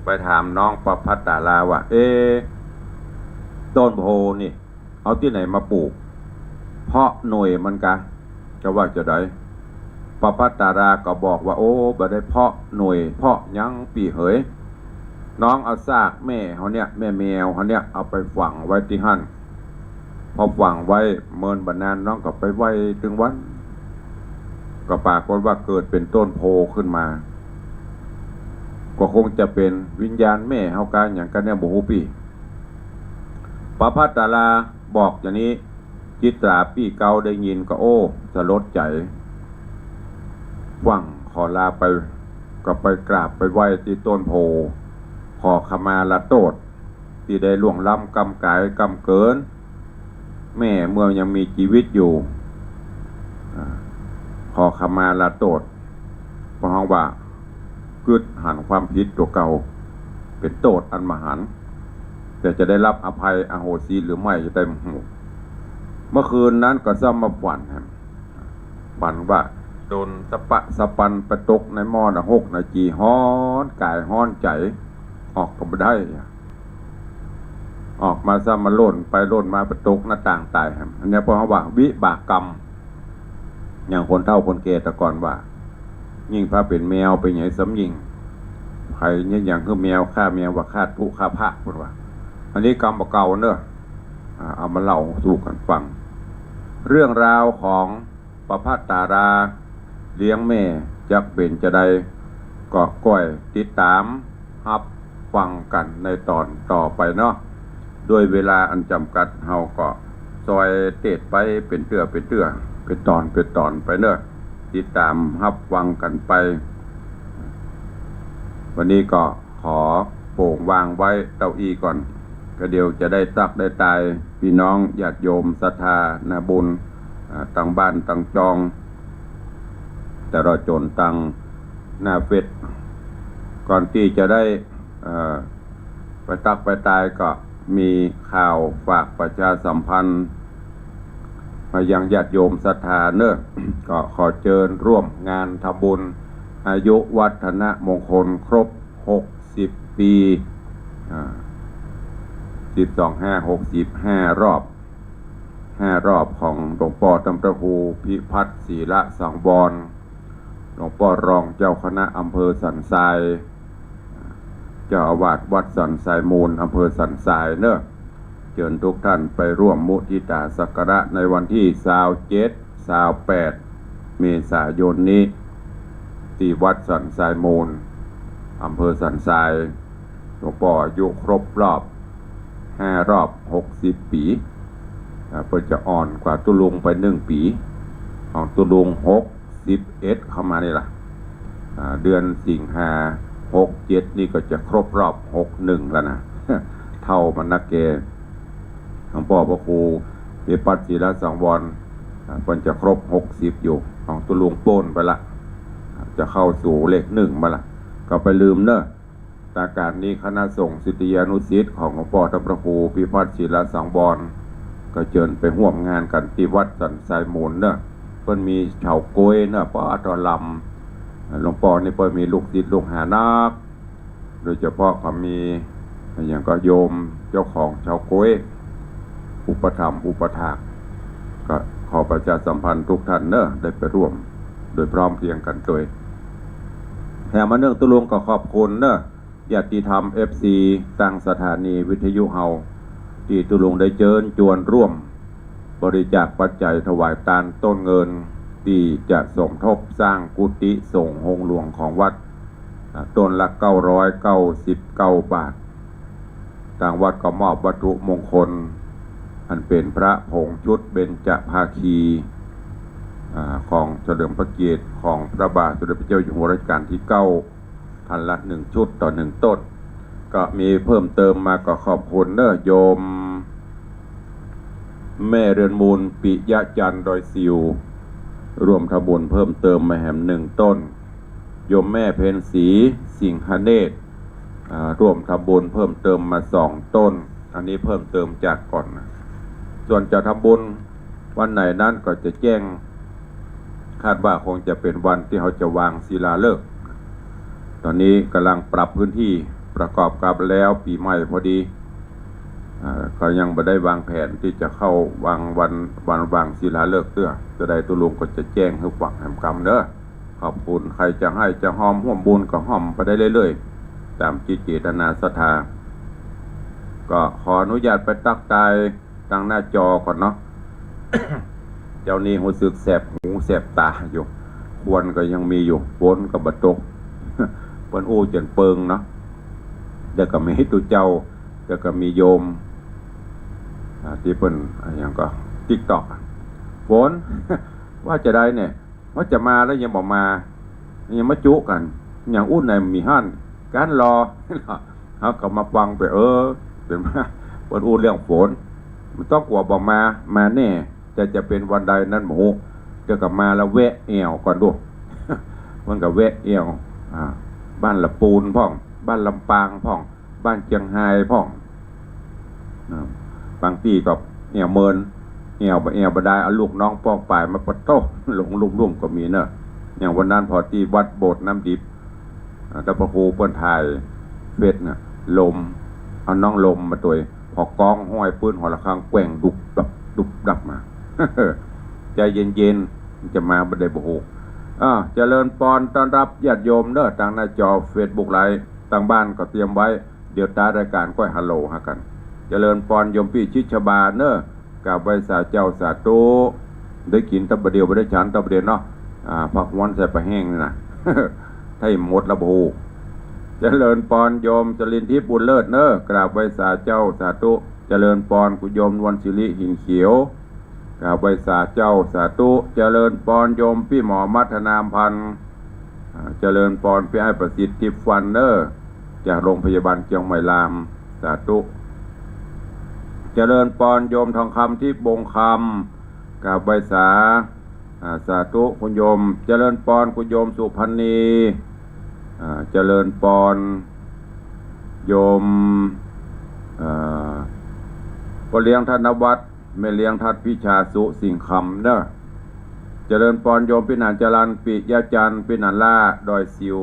ไปถามน้องประภัสสราว่า เอ๊ะ ต้นโพธิ์นี่ เอาตี้ไหนมาปลูก เพาะหน่วยมันกะ จะว่าจาใด ประภัสสราก็บอกว่า โอ้ บ่ได้เพาะหน่วย เพาะหยังปี้เหย น้องเอาซากแม่เฮาเนี่ย แม่แมวเฮาเนี่ย เอาไปฝังไว้ตี้หั้น พอฝังไว้เมินบ่นาน น้องก็ไปไหว้ตึงวัน ก็ปรากฏว่าเกิดเป๋นต้นโพธิ์ขึ้นมา ก็คงจะเป๋นวิญญาณแม่เฮากาหยังกาเนี่ย บ่ฮู้ปี้ ประภัสสราบอกอย่างนี้ จิตราปี้เก๊าได้ยินก็ โอ้ สลดใจ๋ ฟั่งขอลาไป ก็ไปกราบไปไหว้ตี้ต้นโพธิ์ ขอขมาลาโต้ษ ตี้ได้ล่วงล้ำกำก๋ายกำเกิน แม่เมื่อยังมีจีวิตอยู่ อ่า ขอขมาลาโต้ษ เพราะว่า กึ๊ดหันความผิดตั๋วเก่า เป๋นโต้ษอันมหันต์ แต่จะได้รับอภัยอโหสิหรือไม่จะได้บ่ฮู้ เมื่อคืนนั้นก็ซ้ำมาฝันแหม ฝันว่าโดนสะปะสะปันไปตกในหม้อนรกในจี๋ ฮ้อนก๋ายฮ้อนใจ๋ ออกก็บ่ได้ ออกมาซ้ำมาโล่นไปโล่นมาไปตกหน้าต่างต๋ายแหม อันเนี้ยเปิ้นว่าวิบากกรรม อย่างคนเฒ่าคนแก่แต่ก่อนว่า ยิ่งพาเป๋นแมวเป๋นหยังซ้ำยิ่ง ใผเนี่ยหยังคือแมวฆ่าแมวว่าฆ่าตุ๊ฆ่าพระเปิ้นว่า อันนี้กรรมบ่าเก่าเนาะ อ่า เอามาเล่าสู่กั๋นฟัง เรื่องราวของประภัสสราเลี้ยงแม่จักเป๋นจาใด ก็ก้อยติดต๋ามฮับฟังกั๋นในต๋อนต่อไปเนาะ ด้วยเวลาอันจ๋ำกัด เฮาก็ซอยเตศไปเป๋นเตื้อเป๋นเตื้อ เป๋นต๋อนเป๋นต๋อนไปเนาะ ติดต๋ามฮับฟังกั๋นไป วันนี้ก็ขอโป่งวางไว้เต้าอี้ก่อน ก็เดี๋ยวจะได้ตักได้ตาย ปี้น้องญาติโยมศรัทธานาบุญ อ่า ตังบ้านตังจอง ตลอดจ๋นตังหน้าเฟซ ก่อนตี้จะได้ เอ่อ ไปตักไปตายก็มีข่าวฝากประชาสัมพันธ์ มายังญาติโยมศรัทธาเนาะ ก็ขอเจิญร่วมงานทำบุญอายุวัฒนมงคลครบหกสิบปี๋ อ่า สิบสองห้าหกสิบ ห้ารอบ ห้ารอบของหลวงป้อธรรมพระครูพิพัฒน์ ศิลสังวร หลวงป้อรองเจ้าคณะอำเภอสันทราย เจ้าอาวาสวัดสันทรายมูล อำเภอสันทรายเนาะ เจิญทุกท่านไปร่วมมุทิตาสักการะในวันตี้ซาวเจ็ด ซาวแปด เมษายนนี้ ตี้วัดสันทรายมูล อำเภอสันทราย หลวงป้ออายุครบรอบ ห้ารอบ หกสิบปี๋ อ่า เปิ้นจะอ่อนกว่าตุ๊ลุงไปนึ่งปี๋ ของตุ๊ลุงหกสิบเอ็ดเข้ามานี่ล่ะ อ่า เดือนสิงหา หกเจ็ด นี่ก็จะครบรอบ หกหนึ่ง แล้วนะ เฒ่ามันนักแก หลวงป้อพระครูพิพัฒน์ศิลสังวร อ่า เปิ้นจะครบ หกสิบ อยู่ ของตุ๊ลุงโป๊นไปละ อ่า จะเข้าสู่เลขหนึ่งไปละ ก็ไปลืมเนาะ ตากาศนี้คณะสงฆ์ศิษยานุศิษย์ของหลวงป้อท่านพระครูพิพัฒน์ศิลสังวร ก็เจิญไปฮ่วมงานกั๋นตี้วัดสันทรายมูลเนาะ เปิ้นมีเฉาก๊วยเนาะ ป้า ตอลำ หลวงป้อนี่เปิ้นมีลูกศิษย์ลูกหานัก โดยเฉพาะก็มี อย่างก็โยมเจ้าของเฉาก๊วย อุปถัมภ์อุปถาก ก็ขอประชาสัมพันธ์ทุกท่านเนาะ ได้ไปร่วมโดยพร้อมเพรียงกั๋นตวย แถมอันเนื่องตุ๊ลุงก็ขอบคุณเนาะ ญาติธรรม เอฟซี ตางสถานีวิทยุเฮา ตี้ตุ๊ลุงได้เจิญจวนร่วมบริจาคปัจจัยถวายตานต้นเงิน ตี้จะสมทบสร้างกุฏิสงฆ์โฮงหลวงของวัด อ่า ต้นละ เก้าร้อยเก้าสิบเก้าบาท ตางวัดก็มอบวัตถุมงคล อันเป๋นพระผงชุดเบญจภาคี อ่า ของเฉลิมพระเกียรติของพระบาทสมเด็จพระเจ้าอยู่หัวรัชกาลตี้เก้า ท่านละหนึ่งชุดต่อหนึ่งต้น ก็มีเพิ่มเติมมาก็ขอบคุณเนาะ โยมแม่เรือนมูล ปิยะจันทร์ ดอยสิว ร่วมทำบุญเพิ่มเติมมาแหมหนึ่งต้น โยมแม่เพ็ญศรี สิงหเนตร อ่า ร่วมทำบุญเพิ่มเติมมาสองต้น อันนี้เพิ่มเติมจากก่อนนะ ส่วนจะทำบุญวันไหนนั้นก็จะแจ้ง คาดว่าคงจะเป๋นวันตี้เฮาจะวางศิลาฤกษ์ ตอนนี้ก๋ำลังปรับพื้นตี้ประกอบกับแล้วปี๋ใหม่พอดี อ่า ก็ยังบ่ได้วางแผนตี้จะเข้าวางวัน วันวางศิลาฤกษ์เตื้อ จะใดตุ๊ลุงก็จะแจ้งหื้อฟังแหมกำเนาะ ขอบคุณ ใผจะไห้จะฮ่อมฮ่วมบุญก็ฮ่อมไปได้เรื่อยๆ ต๋ามจิตเจตนาศรัทธา ก็ขออนุญาตไปตั๊กตายตางหน้าจอก่อนเนาะ เจ้านี้ฮู้สึกแสบหูแสบต๋าอยู่ ควันก็ยังมีอยู่ ฝนก็บ่ตก เปิ้นอู้จ๋นเปิงเนาะ เดี๋ยวก็มีตุ๊เจ้า เดี๋ยวก็มีโยม อ่า ตี้เปิ้น อะหยังก็ ติ๊กต็อก อะ ฝน ว่าจะใดเนี่ย ว่าจะมาแล้วยังบ่มา ยังมาจุกั๋น อย่างอู้ไหนมีหั้น กั๋นรอ เฮาก็มาฟังไป เออ เป๋นว่า เปิ้นอู้เรื่องฝน บ่ต้องกั๋วบ่มา มาแน่ แต่จะเป๋นวันใดนั้นบ่ฮู้ เดี๋ยวก็มาแล้วแวะแอ่วก่อนดู เปิ้นก็แวะแอ่ว อ่า บ้านละปูนพ่อง บ้านลำปางพ่อง บ้านเจียงฮายพ่อง อ่า บางตี้ก็แอ่วเมิน แอ่วบ่ แอ่วบ่ได้ เอาลูกน้องป้องป๋ายมาปะโต้ หลงลุ่มๆ ก็มีเนาะ อย่างวันนั้นผ่อตี้วัดโบสถ์น้ำดิบ อ่า แต่พระครูเปิ้นถ่ายเฟซน่ะ ลม เอาน้องลมมาตวย ผ่อก้องห้อยปื๊ด หอระฆังแกว่งดุบดับ ดุบดับมา ใจเย็นๆ มันจะมาบ่ได้บ่ฮู้ อ่า เจริญปอน ต้อนฮับญาติโยมเนาะ ตางหน้าจอเฟซบุ๊กไลฟ์ ตางบ้านก็เตรียมไว้ เดี๋ยวต๊ายรายก๋านก้อยฮัลโหลหากั๋น เจริญปอนโยมปี้ชิดชบาเนาะ กราบไหว้สาเจ้าสาธุ ได้กิ๋นตั๊บบ่าเดี่ยว บ่ได้ฉันตั๊บบ่าเดี่ยวเนาะ อ่า ผักฮ้อนใส่ปลาแห้งนี่นะ ถ้าหมดละบ่ฮู้ เจริญปอนโยมจรินทิพย์บุญเลิศเนาะ กราบไหว้สาเจ้าสาธุ เจริญปอนคุณโยมนวลศิริหินเขียว กราบไหว้สาเจ้าสาธุ เจริญปอนโยมปี้หมอมัทนามพันธ์ อ่า เจริญปอนปี้อ้ายประสิทธิ์ทิพย์ฟันเนาะ จากโรงพยาบาลเจียงใหม่ราม สาธุ เจริญปอนโยมทองคำทิพย์วงศ์คำ กราบไหว้สา อ่า สาธุคุณโยม เจริญปอนคุณโยมสุพรรณี อ่า เจริญปอนโยม อ่า ป้อเลี้ยงธนวัฒน์ แม่เลี้ยงทัดพิชาสุสิงห์คำเนาะ เจริญปอนโยมปี้หนานจรัญ ปิยะจันทร์ ปี้หนานล่า ดอยสิว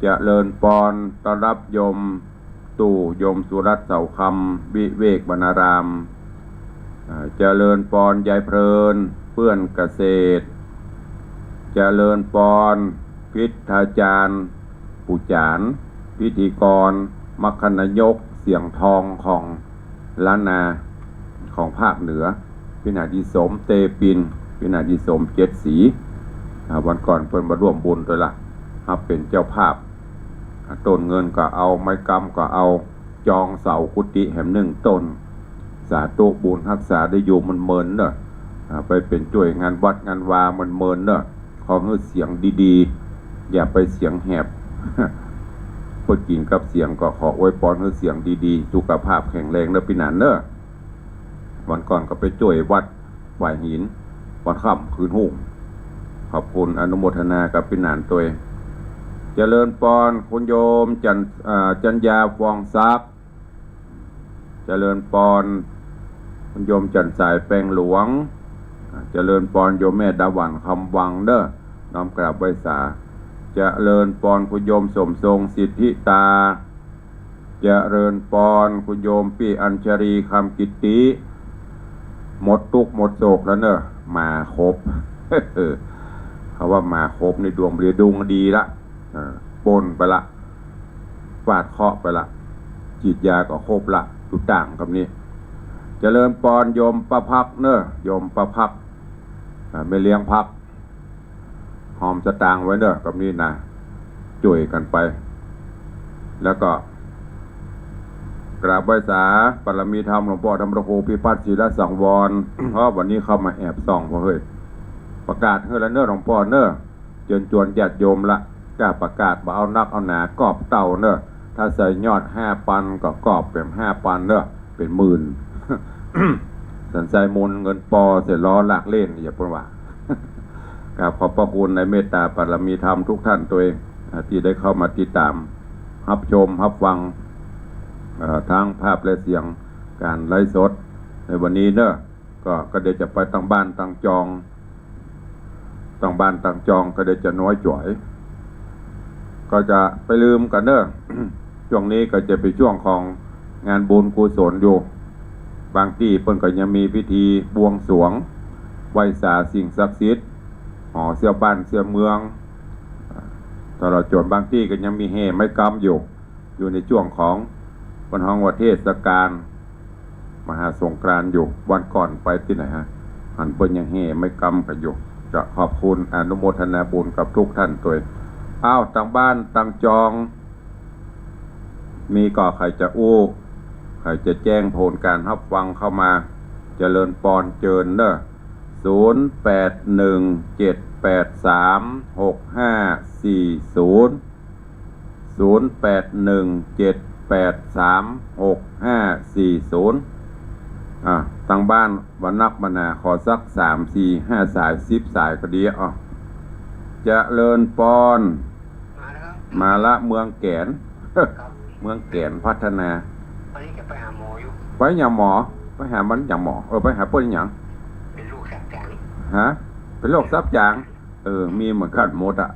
เจริญปอนต้อนฮับโยม ตู่ โยมสุรัตน์เสาคำ วิเวกวรรณาราม อ่า เจริญปอนยายเพลิน เปื้อนเกษตร เจริญปอน พิทยาจารย์ ปู่จ๋ารย์ พิธีกร มคคนายก เสียงทองของล้านนา ของภาคเหนือ ปี้นาดีสม เตปิน ปี้นาดีสม เจ็ดสี อ่า วันก่อนเปิ้นมาร่วมบุญตวยละ ฮับเป๋นเจ้าภาพ อ่า ต้นเงินก็เอา ไม้กำก็เอา จองเสากุฏิแหมนึ่งต้น สาธุ บุญฮักษาได้อยู่เมินๆ เน่อ อ่า ไปเป๋นจ้วยงานวัดงานวาเมินๆ เน่อ ขอหื้อเสียงดีๆ อย่าไปเสียงแหบ เปิ้นกิ๋นกับเสียง ก็ขออวยปอนหื้อเสียงดีๆ สุขภาพแข็งแรงเน่อปี้นาเน่อ วันก่อนก็ไปจ้วยวัดฝายหิน วันค่ำคืนฮุ่ง ขอบคุณอนุโมทนากับปี้นาตวย เจริญปอนคุณโยมจัน อ่า จันยา ฟองทรัพย์ เจริญปอนคุณโยมจันสาย แปงหลวง อ่า เจริญปอนโยมแม่ดาหวัน คำวังเน่อ น้อมกราบไหว้สา เจริญปอนคุณโยมสมทรง สิทธิตา เจริญปอนคุณโยมปี้อัญชลี คำกิตติ หมดตุ๊กข์หมดโศกแล้วเน่อ มาครบ เขาว่ามาครบนี่ดวงบ่ดี ดวงดีละ เออ ป๊นไปละ ฟาดเคราะห์ไปละ ฉีดยาก็ครบละ อยู่ต่างกับนี้ เจริญปอนโยมป้าพักเน่อ โยมป้าพัก อ่า แม่เลี้ยงพัก หอมสตางค์ไว้เน่อ กับนี้นะ จ้วยกั๋นไป แล้วก็ กราบไหว้สาบารมีธรรมหลวงป้อธรรมโค พิพัฒน์ ศิลสังวร เพราะวันนี้เข้ามาแอบส่อง พอเฮ้ย ประกาศหื้อแล้วเน่อหลวงป้อเน่อ เจิญจวนญาติโยมละ กล้าประกาศบ่เอานักเอาหนา กอบเต้าเน่อ ถ้าใส่ยอดห้าปันก็กอบเป๋นห้าปันเน่อ เป๋นหมื่น สันไซมูลเงินปอเสียล้อลากเล่น อย่าเปิ้นว่า กราบขอบพระคุณในเมตตาบารมีธรรมทุกท่านตวย อ่า ตี้ได้เข้ามาติดต๋าม ฮับชม ฮับฟัง เอ่อ ทั้งภาพและเสียงก๋านไลฟ์สดในวันนี้เน่อ ก็ ก็เดี๋ยวจะไปตังบ้านตังจอง ตังบ้านตังจองก็เดี๋ยวจะน้อยจ๋อย ก็จะไปลืมกั๋นเน่อ จ้วงนี้ก็จะเป๋นจ้วงของงานบุญกุศลอยู่ บางตี้เปิ้นก็ยังมีพิธีบวงสรวง ไหว้สาสิ่งศักดิ์สิทธิ์ หอเสื้อบ้านเสื้อเมือง ตลอดจ๋นบางตี้ก็ยังมีแห่ไม้กำอยู่ อยู่ในจ้วงของเปิ้นฮ้องว่าเทศกาลมหาสงกรานต์อยู่ วันก่อนไปตี้ไหนฮะ หันเปิ้นยังแห่ไม้กำกั๋นอยู่ จะขอบคุณอนุโมทนาบุญกับทุกท่านตวย อ้าว ตังบ้านตังจอง มีก่อใผจะอู้ ใผจะแจ้งผลก๋านฮับฟังเข้ามา เจริญปอนเจิญเน่อ ศูนย์แปดหนึ่งเจ็ดแปดสามหกห้าสี่ศูนย์ ศูนย์แปดหนึ่งเจ็ดแปดสามหกห้าสี่ศูนย์ อ่า ตังบ้านบ่นักบ่หนา ขอสักสาม สี่ ห้าสาย สิบสายก็ดี อ้อ เจริญปอน มาแล้วครับ มาละ เมืองแก๋น ครับ เมืองแก๋นพัฒนา วันนี้จะไปหาหมออยู่ ไปหาหมอ ไปหามันหยังหมอ เออ ไปหาเปิ้นหยัง เป๋นโรคซับจ๋าง ฮะ เป๋นโรคซับจ๋าง เออ มีเหมือนกั๋นหมดอะ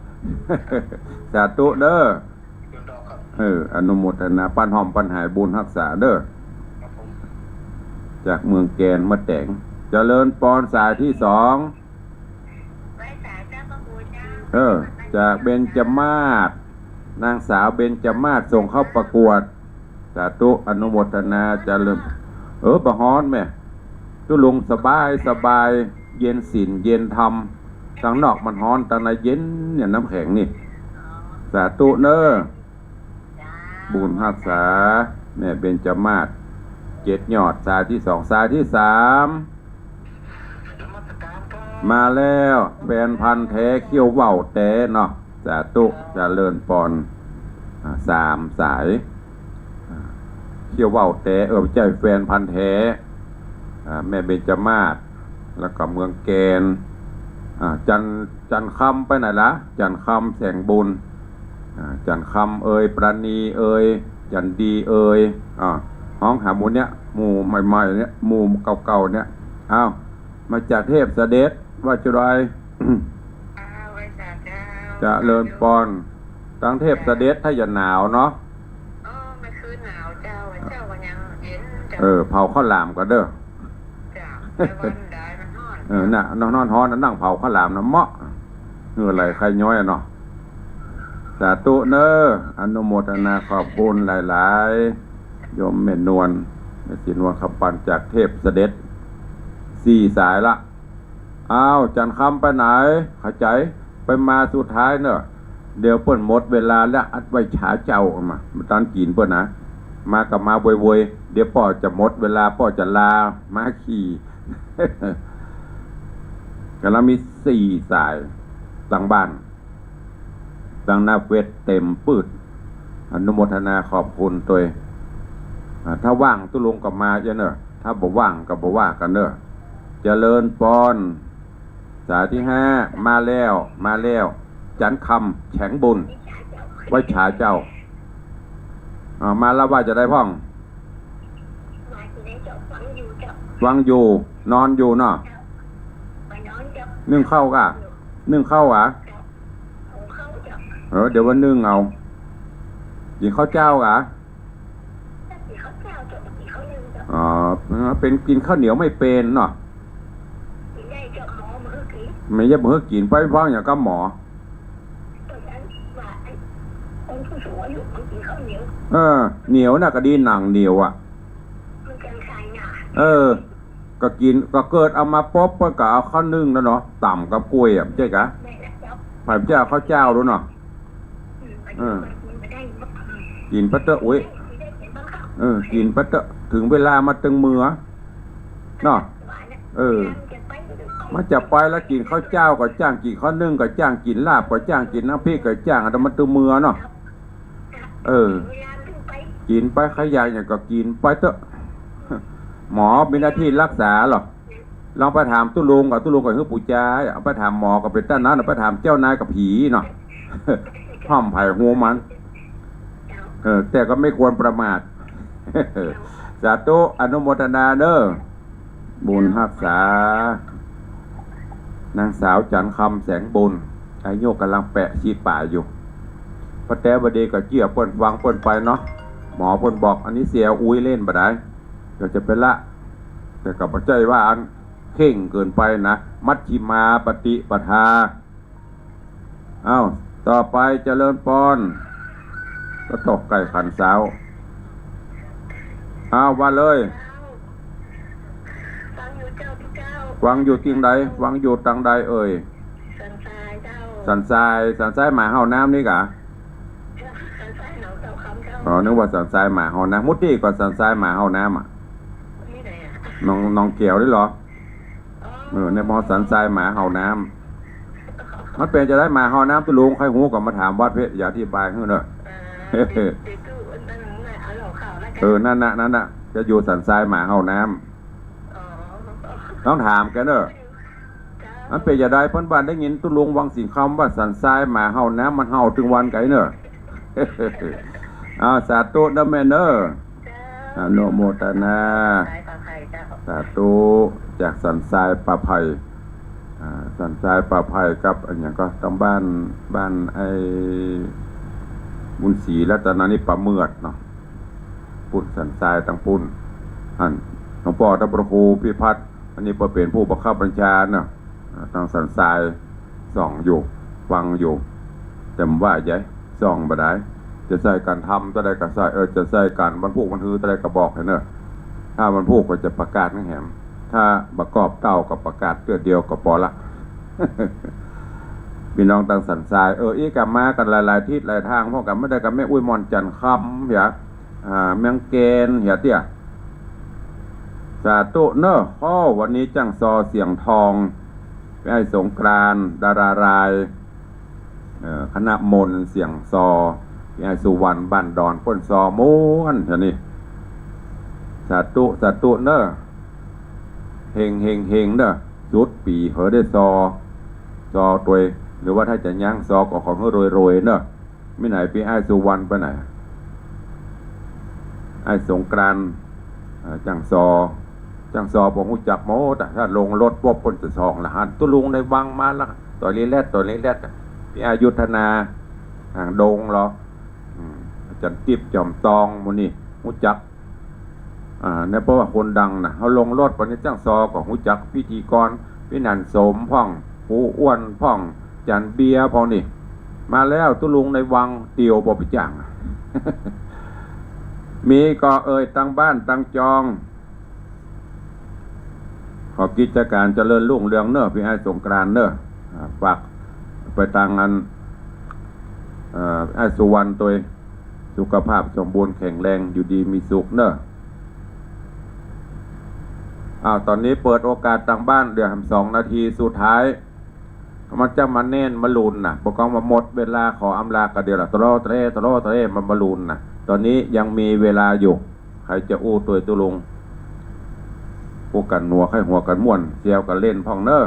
สาธุเน่อ เออ อนุโมทนา ปันหอมปันหายบุญฮักษาเน่อ ครับผม จากเมืองแก๋นมาแต๋ง เจริญปอนสายตี้สอง ไหว้สาเจ้าพระคุณเจ้า เออ จากเบญจมาศ นางสาวเบญจมาศส่งเข้าประกวด สาธุ อนุโมทนา เจริญ เออ บ่ฮ้อนแม่ ตุ๊ลุงสบายสบาย เย็นศีลเย็นธรรม ตังนอกมันฮ้อน ตังในเย็นเนี่ยน้ำแข็งนี่ สาธุเน่อ บุญฮักษา แม่เบญจมาศ เจ็ดยอด สายตี้สอง สายตี้สาม มาแล้ว แฟนพันธุ์แท้เขี้ยวว่าวแต๊เนาะ สาธุ เจริญปอน อ่า สามสาย อ่า เขี้ยวว่าวแต๊ เออ บ่ใจ้ แฟนพันธุ์แท้ อ่า แม่เบญจมาศ แล้วก็เมืองแก๋น อ่า จัน จันคำไปไหนละ จันคำแสงบุญ อ่า จันคำเอย ปราณีเอย จันดีเอย อ่า ฮ้องหาหมู่เนี้ย หมู่ใหม่ๆ เนี้ย หมู่เก่าๆ เนี้ย อ้าว มาจากเทพเสด็จ ว่าจะได อ้าว ไหว้สาเจ้า เจริญปอน ตังเทพเสด็จ ถ้าอย่าหนาวเนาะ เออ ไม่คืนหนาวเจ้า เจ้าก็ยังเย็นเจ้า เออ เผาข้าวหลามก่อนเด้อ เจ้า แต่วันใดมันฮ้อน เออ น่ะ ฮ้อนๆ ฮ้อนๆ นั่งเผาข้าวหลามน่ะเหมาะ เ หื้อไหลใค่ย้อยอะเนาะ สาธุเน้อ อนุโมทนาขอบคุณหลายๆ โยมแม่นวล แม่ศรีนวลคำปันจากเทพเสด็จ สี่สายละ อ้าว จันทร์คำไปไหน เข้าใจ๋ ไปมาสุดท้ายเน้อ เดี๋ยวเปิ้นหมดเวลาแล้ว อัดไว้ฉาเจ้ามา บ่ตันกิ๋นเปิ้นนะ มาก็มาโวยๆ เดี๋ยวป้อจะหมดเวลา ป้อจะลาม้าขี่ ก็แล้วมีสี่สาย ตังบ้าน ตังหน้าเฟซเต็มปื๊ด อนุโมทนาขอบคุณตวย อ่า ถ้าว่างตุ๊ลุงก็มาเจ้าเน้อ ถ้าบ่ว่างก็บ่ว่ากั๋นเน้อ เจริญปอน สายตี้ห้า มาแล้ว มาแล้ว จันทร์คำแข็งบุญ ไหว้ฉาเจ้า อ่า มาแล้วว่าจะได้พ่อง ฟังอยู่ นอนอยู่เนาะ นึ่งข้าวก่ะ นึ่งข้าวก่ะ เออ เดี๋ยววันนึ่งเอา กิ๋นข้าวเจ้าก่ะ อ๋อ เป๋นกิ๋นข้าวเหนียวไม่เป๋นเนาะ ไม่ใจ้บ่หื้อกิ๋น ไปฟังอย่างกับหมอ เออ เหนียวน่ะก็ดี หนังเหนียวอะ เออ ก็กิ๋น ก็เกิดเอามาป๊อบ ก็เอาข้าวนึ่งแล้วเนาะ ต๋ำกับก้วยอะ ใจ้ก่ะ ใผจะเอาข้าวเจ้าดูเนาะ เออ กิ๋นไปเต๊อะ อุ๊ย เออ กิ๋นไปเต๊อะ เถิงเวลามันตึงเมือเนาะ เออ มันจะไปแล้ว กิ๋นข้าวเจ้าก็จ้าง กิ๋นข้าวนึ่งก็จ้าง กิ๋นลาบก็จ้าง กิ๋นน้ำพริกก็จ้าง แต่มันตึงเมือเนาะ เออ กิ๋นไป ใครอยากหยังก็กิ๋นไปเต๊อะ หมอมีหน้าตี้ฮักษาเหรอ ลองไปถามตุ๊ลุงก่อ ตุ๊ลุงก็หื้อปู๋จา เอาไปถามหมอก็เป๋นต้านนั้น เอาไปถามเจ้านายกับผีเนาะ ห้ามใผฮู้มัน เออ แต่ก็ไม่ควรประมาท สาธุ อนุโมทนาเน้อ บุญฮักษา นางสาวจันทร์คำแสงบุญ อายุก่ำลังแปดสิบป๋ายอยู่ ป้อแต๊วบ่ดีก็เจื้อเปิ้นฟังเปิ้นไปเนาะ หมอเปิ้นบอก อันนี้เสียอุ๊ยเล่นบ่ได้ ก็จะเป๋นละ แต่ก็บ่ใจ้ว่าอันเคร่งเกินไปนะ มัชฌิมาปฏิปทา อ้าว ต่อไปเจริญปอน ก็ตกใก้ขันเซ้า อ้าว ว่าเลย ฟังอยู่เจ้า ฟังอยู่ตี้ใด ฟังอยู่ตังใดเอ่ย สันทรายเจ้า สันทราย สันทรายหมาเห่าน้ำนี่ก่ะ สันทรายหนองเต่าคำเจ้า อ๋อ นึกว่าสันทรายหมาเห่าน้ำ มุติก่อสันทรายหมาเห่าน้ำอะ นี่ไหนอะ หนอง หนองแก้วนี่เหรอ เออ เนี่ย มอสันทรายหมาเห่าน้ำ มันเป๋นจะใดหมาเห่าน้ำ ตุ๊ลุงใครฮู้ก็มาถามวัดเพชร จะอธิบายหื้อเน้อ เออ นั่นน่ะ นั่นน่ะ จะอยู่สันทรายหมาเห่าน้ำ ต้องถามแกเน้อ มันเป๋นจะใด เปิ้นว่าได้ยินตุ๊ลุงวังสิงห์คำว่าสันทรายหมาเห่าน้ำ มันเห่าตึงวันไกเน้อ อ้าว สาธุเน้อแม่เน้อ อนุโมทนา สาธุ จากสันทรายป่าไผ่ อ่า สันทรายป่าไผ่กับอันหยังก่อ ตังบ้าน บ้านไอ้บุญศรีรัตนานิปะเมือดเนาะ ปุ้นสันทรายตังปุ้น อันหลวงป้อต้านพระครูพิพัฒน์ อันนี้เปิ้นเป๋นผู้บังคับบัญชาเนาะ อ่า ตังสันทรายส่องอยู่ ฟังอยู่ แต่บ่าใหญ่ ส่องบ่ได้ จะใส่กั๋นทำเต้าใดก็ใส่ เออ จะใส่กั๋นวันพูกวันฮือเต้าใดก็บอกหื้อเน้อ ถ้าวันพูกก็จะประกาศแหม ถ้าบ่กอบเต้าก็ประกาศเตื้อเดียวก็ปอละ ปี้น้องตังสันทราย เออ อี้ก่ะมากั๋นหลายๆ ตี้หลายตาง พร้อมกั๋น บ่าใดก็แม่อุ๊ยหม่อนจันทร์คำ เหีย อ่า เมืองแกน เหียเตี้ย สาธุเน้อ โอ้ วันนี้จ้างซอเสียงทอง ปี้อ้ายสงกรานต์ ดาราราย เอ่อ คณะมนต์เสียงซอ ปี้อ้ายสุวรรณ บ้านดอน เปิ้นซอม่วน เหียนี่ สาธุ สาธุเน้อ เฮง เฮง เฮงเน้อ สุดปี๋เหอะได้ซอ ซอตวย หรือว่าถ้าจะยังซอก็ขอหื้อรวยๆ เน้อ มีไหนปี้อ้ายสุวรรณไปไหน อ้ายสงกรานต์ อ่า จ้างซอ จ้างซอ ป้อฮู้จักหมดอะ ถ้าลงรถปุ๊บเปิ้นจะส่องละ หันตุ๊ลุงได้วังมาละ ต๋อยลีแลด ต๋อยลีแลดอะ ปี้อ้ายยุทธนา หางดงเหรอ อืม อาจ๋ารย์ติ๊บจอมตอง หมู่นี้ฮู้จัก อ่า เนี่ย เพราะว่าคนดังน่ะ เฮาลงรถไปนี่ จ้างซอก็ฮู้จัก พิธีกร ปี้หนันสมพ่อง ปูอ้วนพ่อง จั๋นเบียร์พวกนี้ มาแล้วตุ๊ลุงในวังเตียวบ่ไปจ้าง มีก็เอ่ยตังบ้านตังจอง ขอกิจก๋านเจริญรุ่งเรืองเน่อ ปี้อ้ายสงกรานต์เน่อ อ่า ฝากไปตังอัน เอ่อ อ้ายสุวรรณตวย สุขภาพสมบูรณ์แข็งแรง อยู่ดีมีสุขเน่อ อ้าว ต๋อนนี้เปิดโอกาสตังบ้าน เหลือสองนาทีสุดท้าย มันจะมาแน่นมาลูนน่ะ บ่กองว่าหมดเวลาขออำลากั๋นเดี๋ยวละ ตะลอตะเล ตะลอตะเล มันมาลูนน่ะ ต๋อนนี้ยังมีเวลาอยู่ ใผจะอู้ตวยตุ๊ลุง อู้กั๋นหัวใค่หัวกั๋นม่วน แซวกั๋นเล่นพ่องเน่อ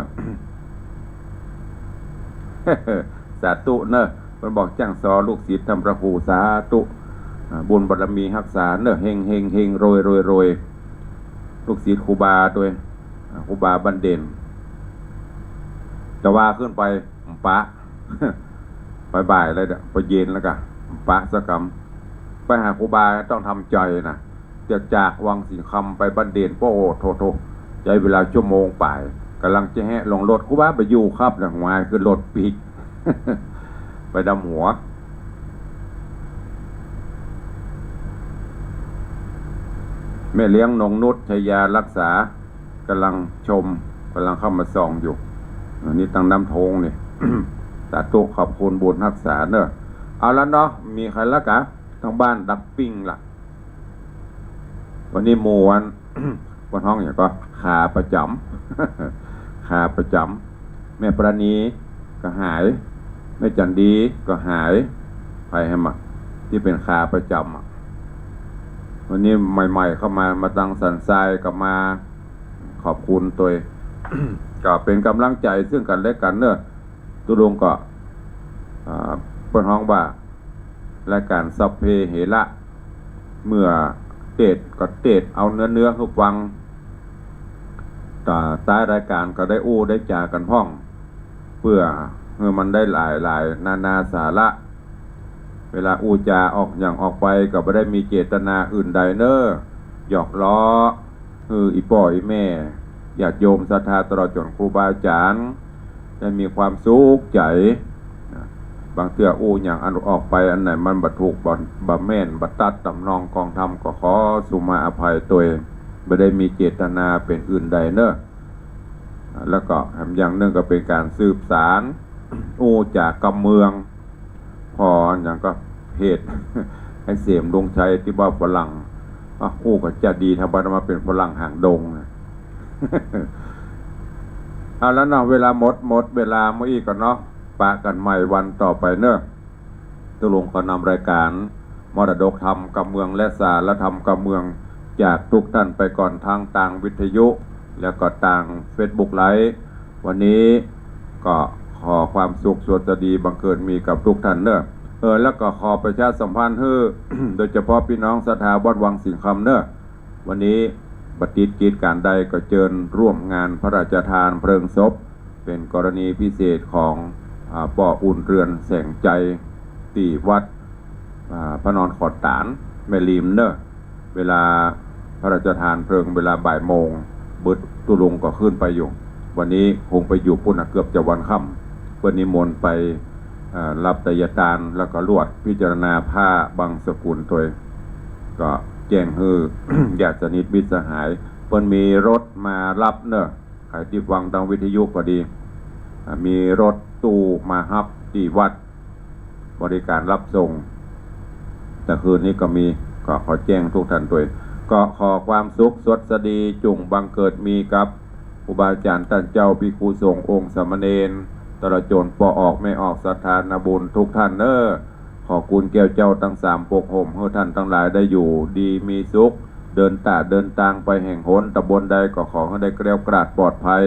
สาธุเน่อ เปิ้นบอกจ้างซอลูกศิษย์ท่านพระครู สาธุ อ่า บุญบารมีฮักษาเน่อ เฮงเฮงเฮง รวยรวยรวย ลูกศิษย์ครูบาตวย อ่า ครูบาบ้านเด่น แต่ว่าขึ้นไปปะ บ่ายๆ แล้วเนี่ย พอเย็นแล้วก็ปะสักกำ ไปหาครูบาต้องทำใจนะ จาก จากวังสิงห์คำไปบ้านเด่น โอ้โห โถ โถ ใจ๊เวลาชั่วโมงป๋าย ก่ำลังจะแฮะลงรถ ครูบาบ่อยู่ครับ นะ หวาย ขึ้นรถปิ๊ก ไปดำหัว แม่เลี้ยงนงนุช ชัยยารักษา ก่ำลังชม ก่ำลังเข้ามาส่องอยู่ อันนี้ตังน้ำโทงนี่ สาธุ ขอบคุณบุญฮักษาเน่อ เอาละเนาะ มีใผละกะ ตังบ้านดักปิ้งละ วันนี้หมู่อัน วันฮ้องหยังก็ ขาประจ๋ำ ขาประจ๋ำ แม่ปราณีก็หาย แม่จั๋นดีก็หาย ใผแหมอะ ตี้เป๋นขาประจ๋ำอะ วันนี้ใหม่ๆ เข้ามา มาตังสันทรายก็มา ขอบคุณตวย ก็เป๋นก๋ำลังใจ๋ซึ่งกั๋นและกั๋นเน่อ ตุ๊ลุงก็ อ่า เปิ้นฮ้องว่า รายก๋านสัพเพเหระ เมื่อเตสน์ก็เตสน์เอาเนื้อๆ หื้อฟัง ต๋า ต๊ายรายก๋านก็ได้อู้ได้จ๋ากั๋นพ่อง เปื้อหื้อมันได้หลายๆ นานาสาระ เวลาอู้จ๋าออกหยังออกไปก็บ่ได้มีเจตนาอื่นใดเน่อ หยอกล้อ หื้ออี่ป้ออี่แม่ ญาติโยมศรัทธาตลอดจ๋นครูบาอาจ๋ารย์ ได้มีความสุขใจ๋ นะ บางเตื้ออู้หยังอันออกไปอันไหนมันบ่ถูก บ่ บ่แม่น บ่ตัดต๋ำนองกองธรรมก็ขอสุมาอภัยตวย บ่ได้มีเจตนาเป๋นอื่นใดเน่อ แล้วก็แถมอย่างนึ่งก็เป๋นก๋านสืบสาน อู้จ๋ากำเมือง ผ่อหยังก็เพจ ไอ้เสม ดวงชัย ตี้ว่าฝรั่ง อ่ะ อู้ก็จะดี ถ้าบ่ได้มาเป๋นฝรั่งหางดงนะ เอาละเนาะ เวลาหมด หมดเวลาเมื่ออี้ก่อนเนาะ ปะกั๋นใหม่วันต่อไปเน่อ ตุ๊ลุงขอนำรายก๋านมรดกธรรมกำเมืองและสารธรรมกำเมืองจากทุกท่านไปก่อน ทั้งตางวิทยุ แล้วก็ตางเฟซบุ๊กไลฟ์ วันนี้ก็ขอความสุขสวัสดีบังเกิดมีกับทุกท่านเน่อ เออ แล้วก็ขอประชาสัมพันธ์หื้อ โดยเฉพาะปี้น้องศรัทธาวัดวังสิงห์คำเน่อ วันนี้บ่ติดกิจก๋านใดก็เจิญร่วมงานพระราชทานเพลิงศพ เป๋นกรณีพิเศษของ อ่า ป้ออุ่นเรือนแสงใจ ตี้วัด อ่า พระนอนขอนตาล แม่ริมเน่อ เวลาพระราชทานเพลิงเวลาบ่ายโมง บึดตุ๊ลุงก็ขึ้นไปอยู่ วันนี้คงไปอยู่ปู๊นน่ะ เกือบจะวันค่ำ เปิ้นนิมนต์ไป อ่า รับไตรยตาน แล้วก็ลวดพิจารณาผ้าบังสกุลตวย ก็แจ้งหื้อ ญาติสนิทมิตรสหาย เปิ้นมีรถมาฮับเน่อ ใผตี้ฟังตางวิทยุก็ดี อ่า มีรถตู้มาฮับตี้วัด บริการรับส่ง แต่คืนนี้ก็มี ก็ขอแจ้งทุกท่านตวย ก็ขอความสุขสวัสดีจุ่งบังเกิดมีกับครูบาอาจ๋ารย์ต้านเจ้า ภิกขุสงฆ์องค์สามเณร ตลอดจ๋นป้อออกแม่ออกศรัทธานาบุญทุกท่านเน่อ ขอคุณแก้วเจ้าตังสามปกห่ม หื้อท่านตังหลายได้อยู่ดีมีสุข เดินต๋าเดินตางไปแห่งหนต๋ำบลใดก็ขอหื้อได้แคล้วคลาดปลอดภัย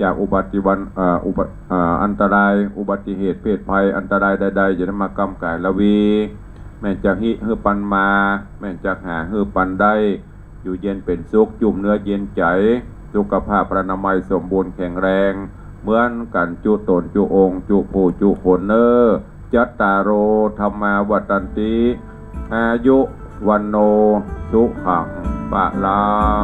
จากอุบัติวัน เอ่อ อุบัติ เอ่อ อันตราย อุบัติเหตุเพศภัย อันตรายใดๆ อย่าได้มาก้ำก๋ายละวี แม่นจักฮิหื้อปันมา แม่นจักหาหื้อปันได้ อยู่เย็นเป๋นสุข จุ่มเนื้อเย็นใจ๋ สุขภาพพรรณนามัยสมบูรณ์แข็งแรง เหมือนกั๋นจุ๊ต๋นจุ๊องค์ จุ๊ผู้จุ๊คนเน่อ จัตตาโร ธัมมา วัฑฒันติ อายุ วัณโณ สุขัง พะลัง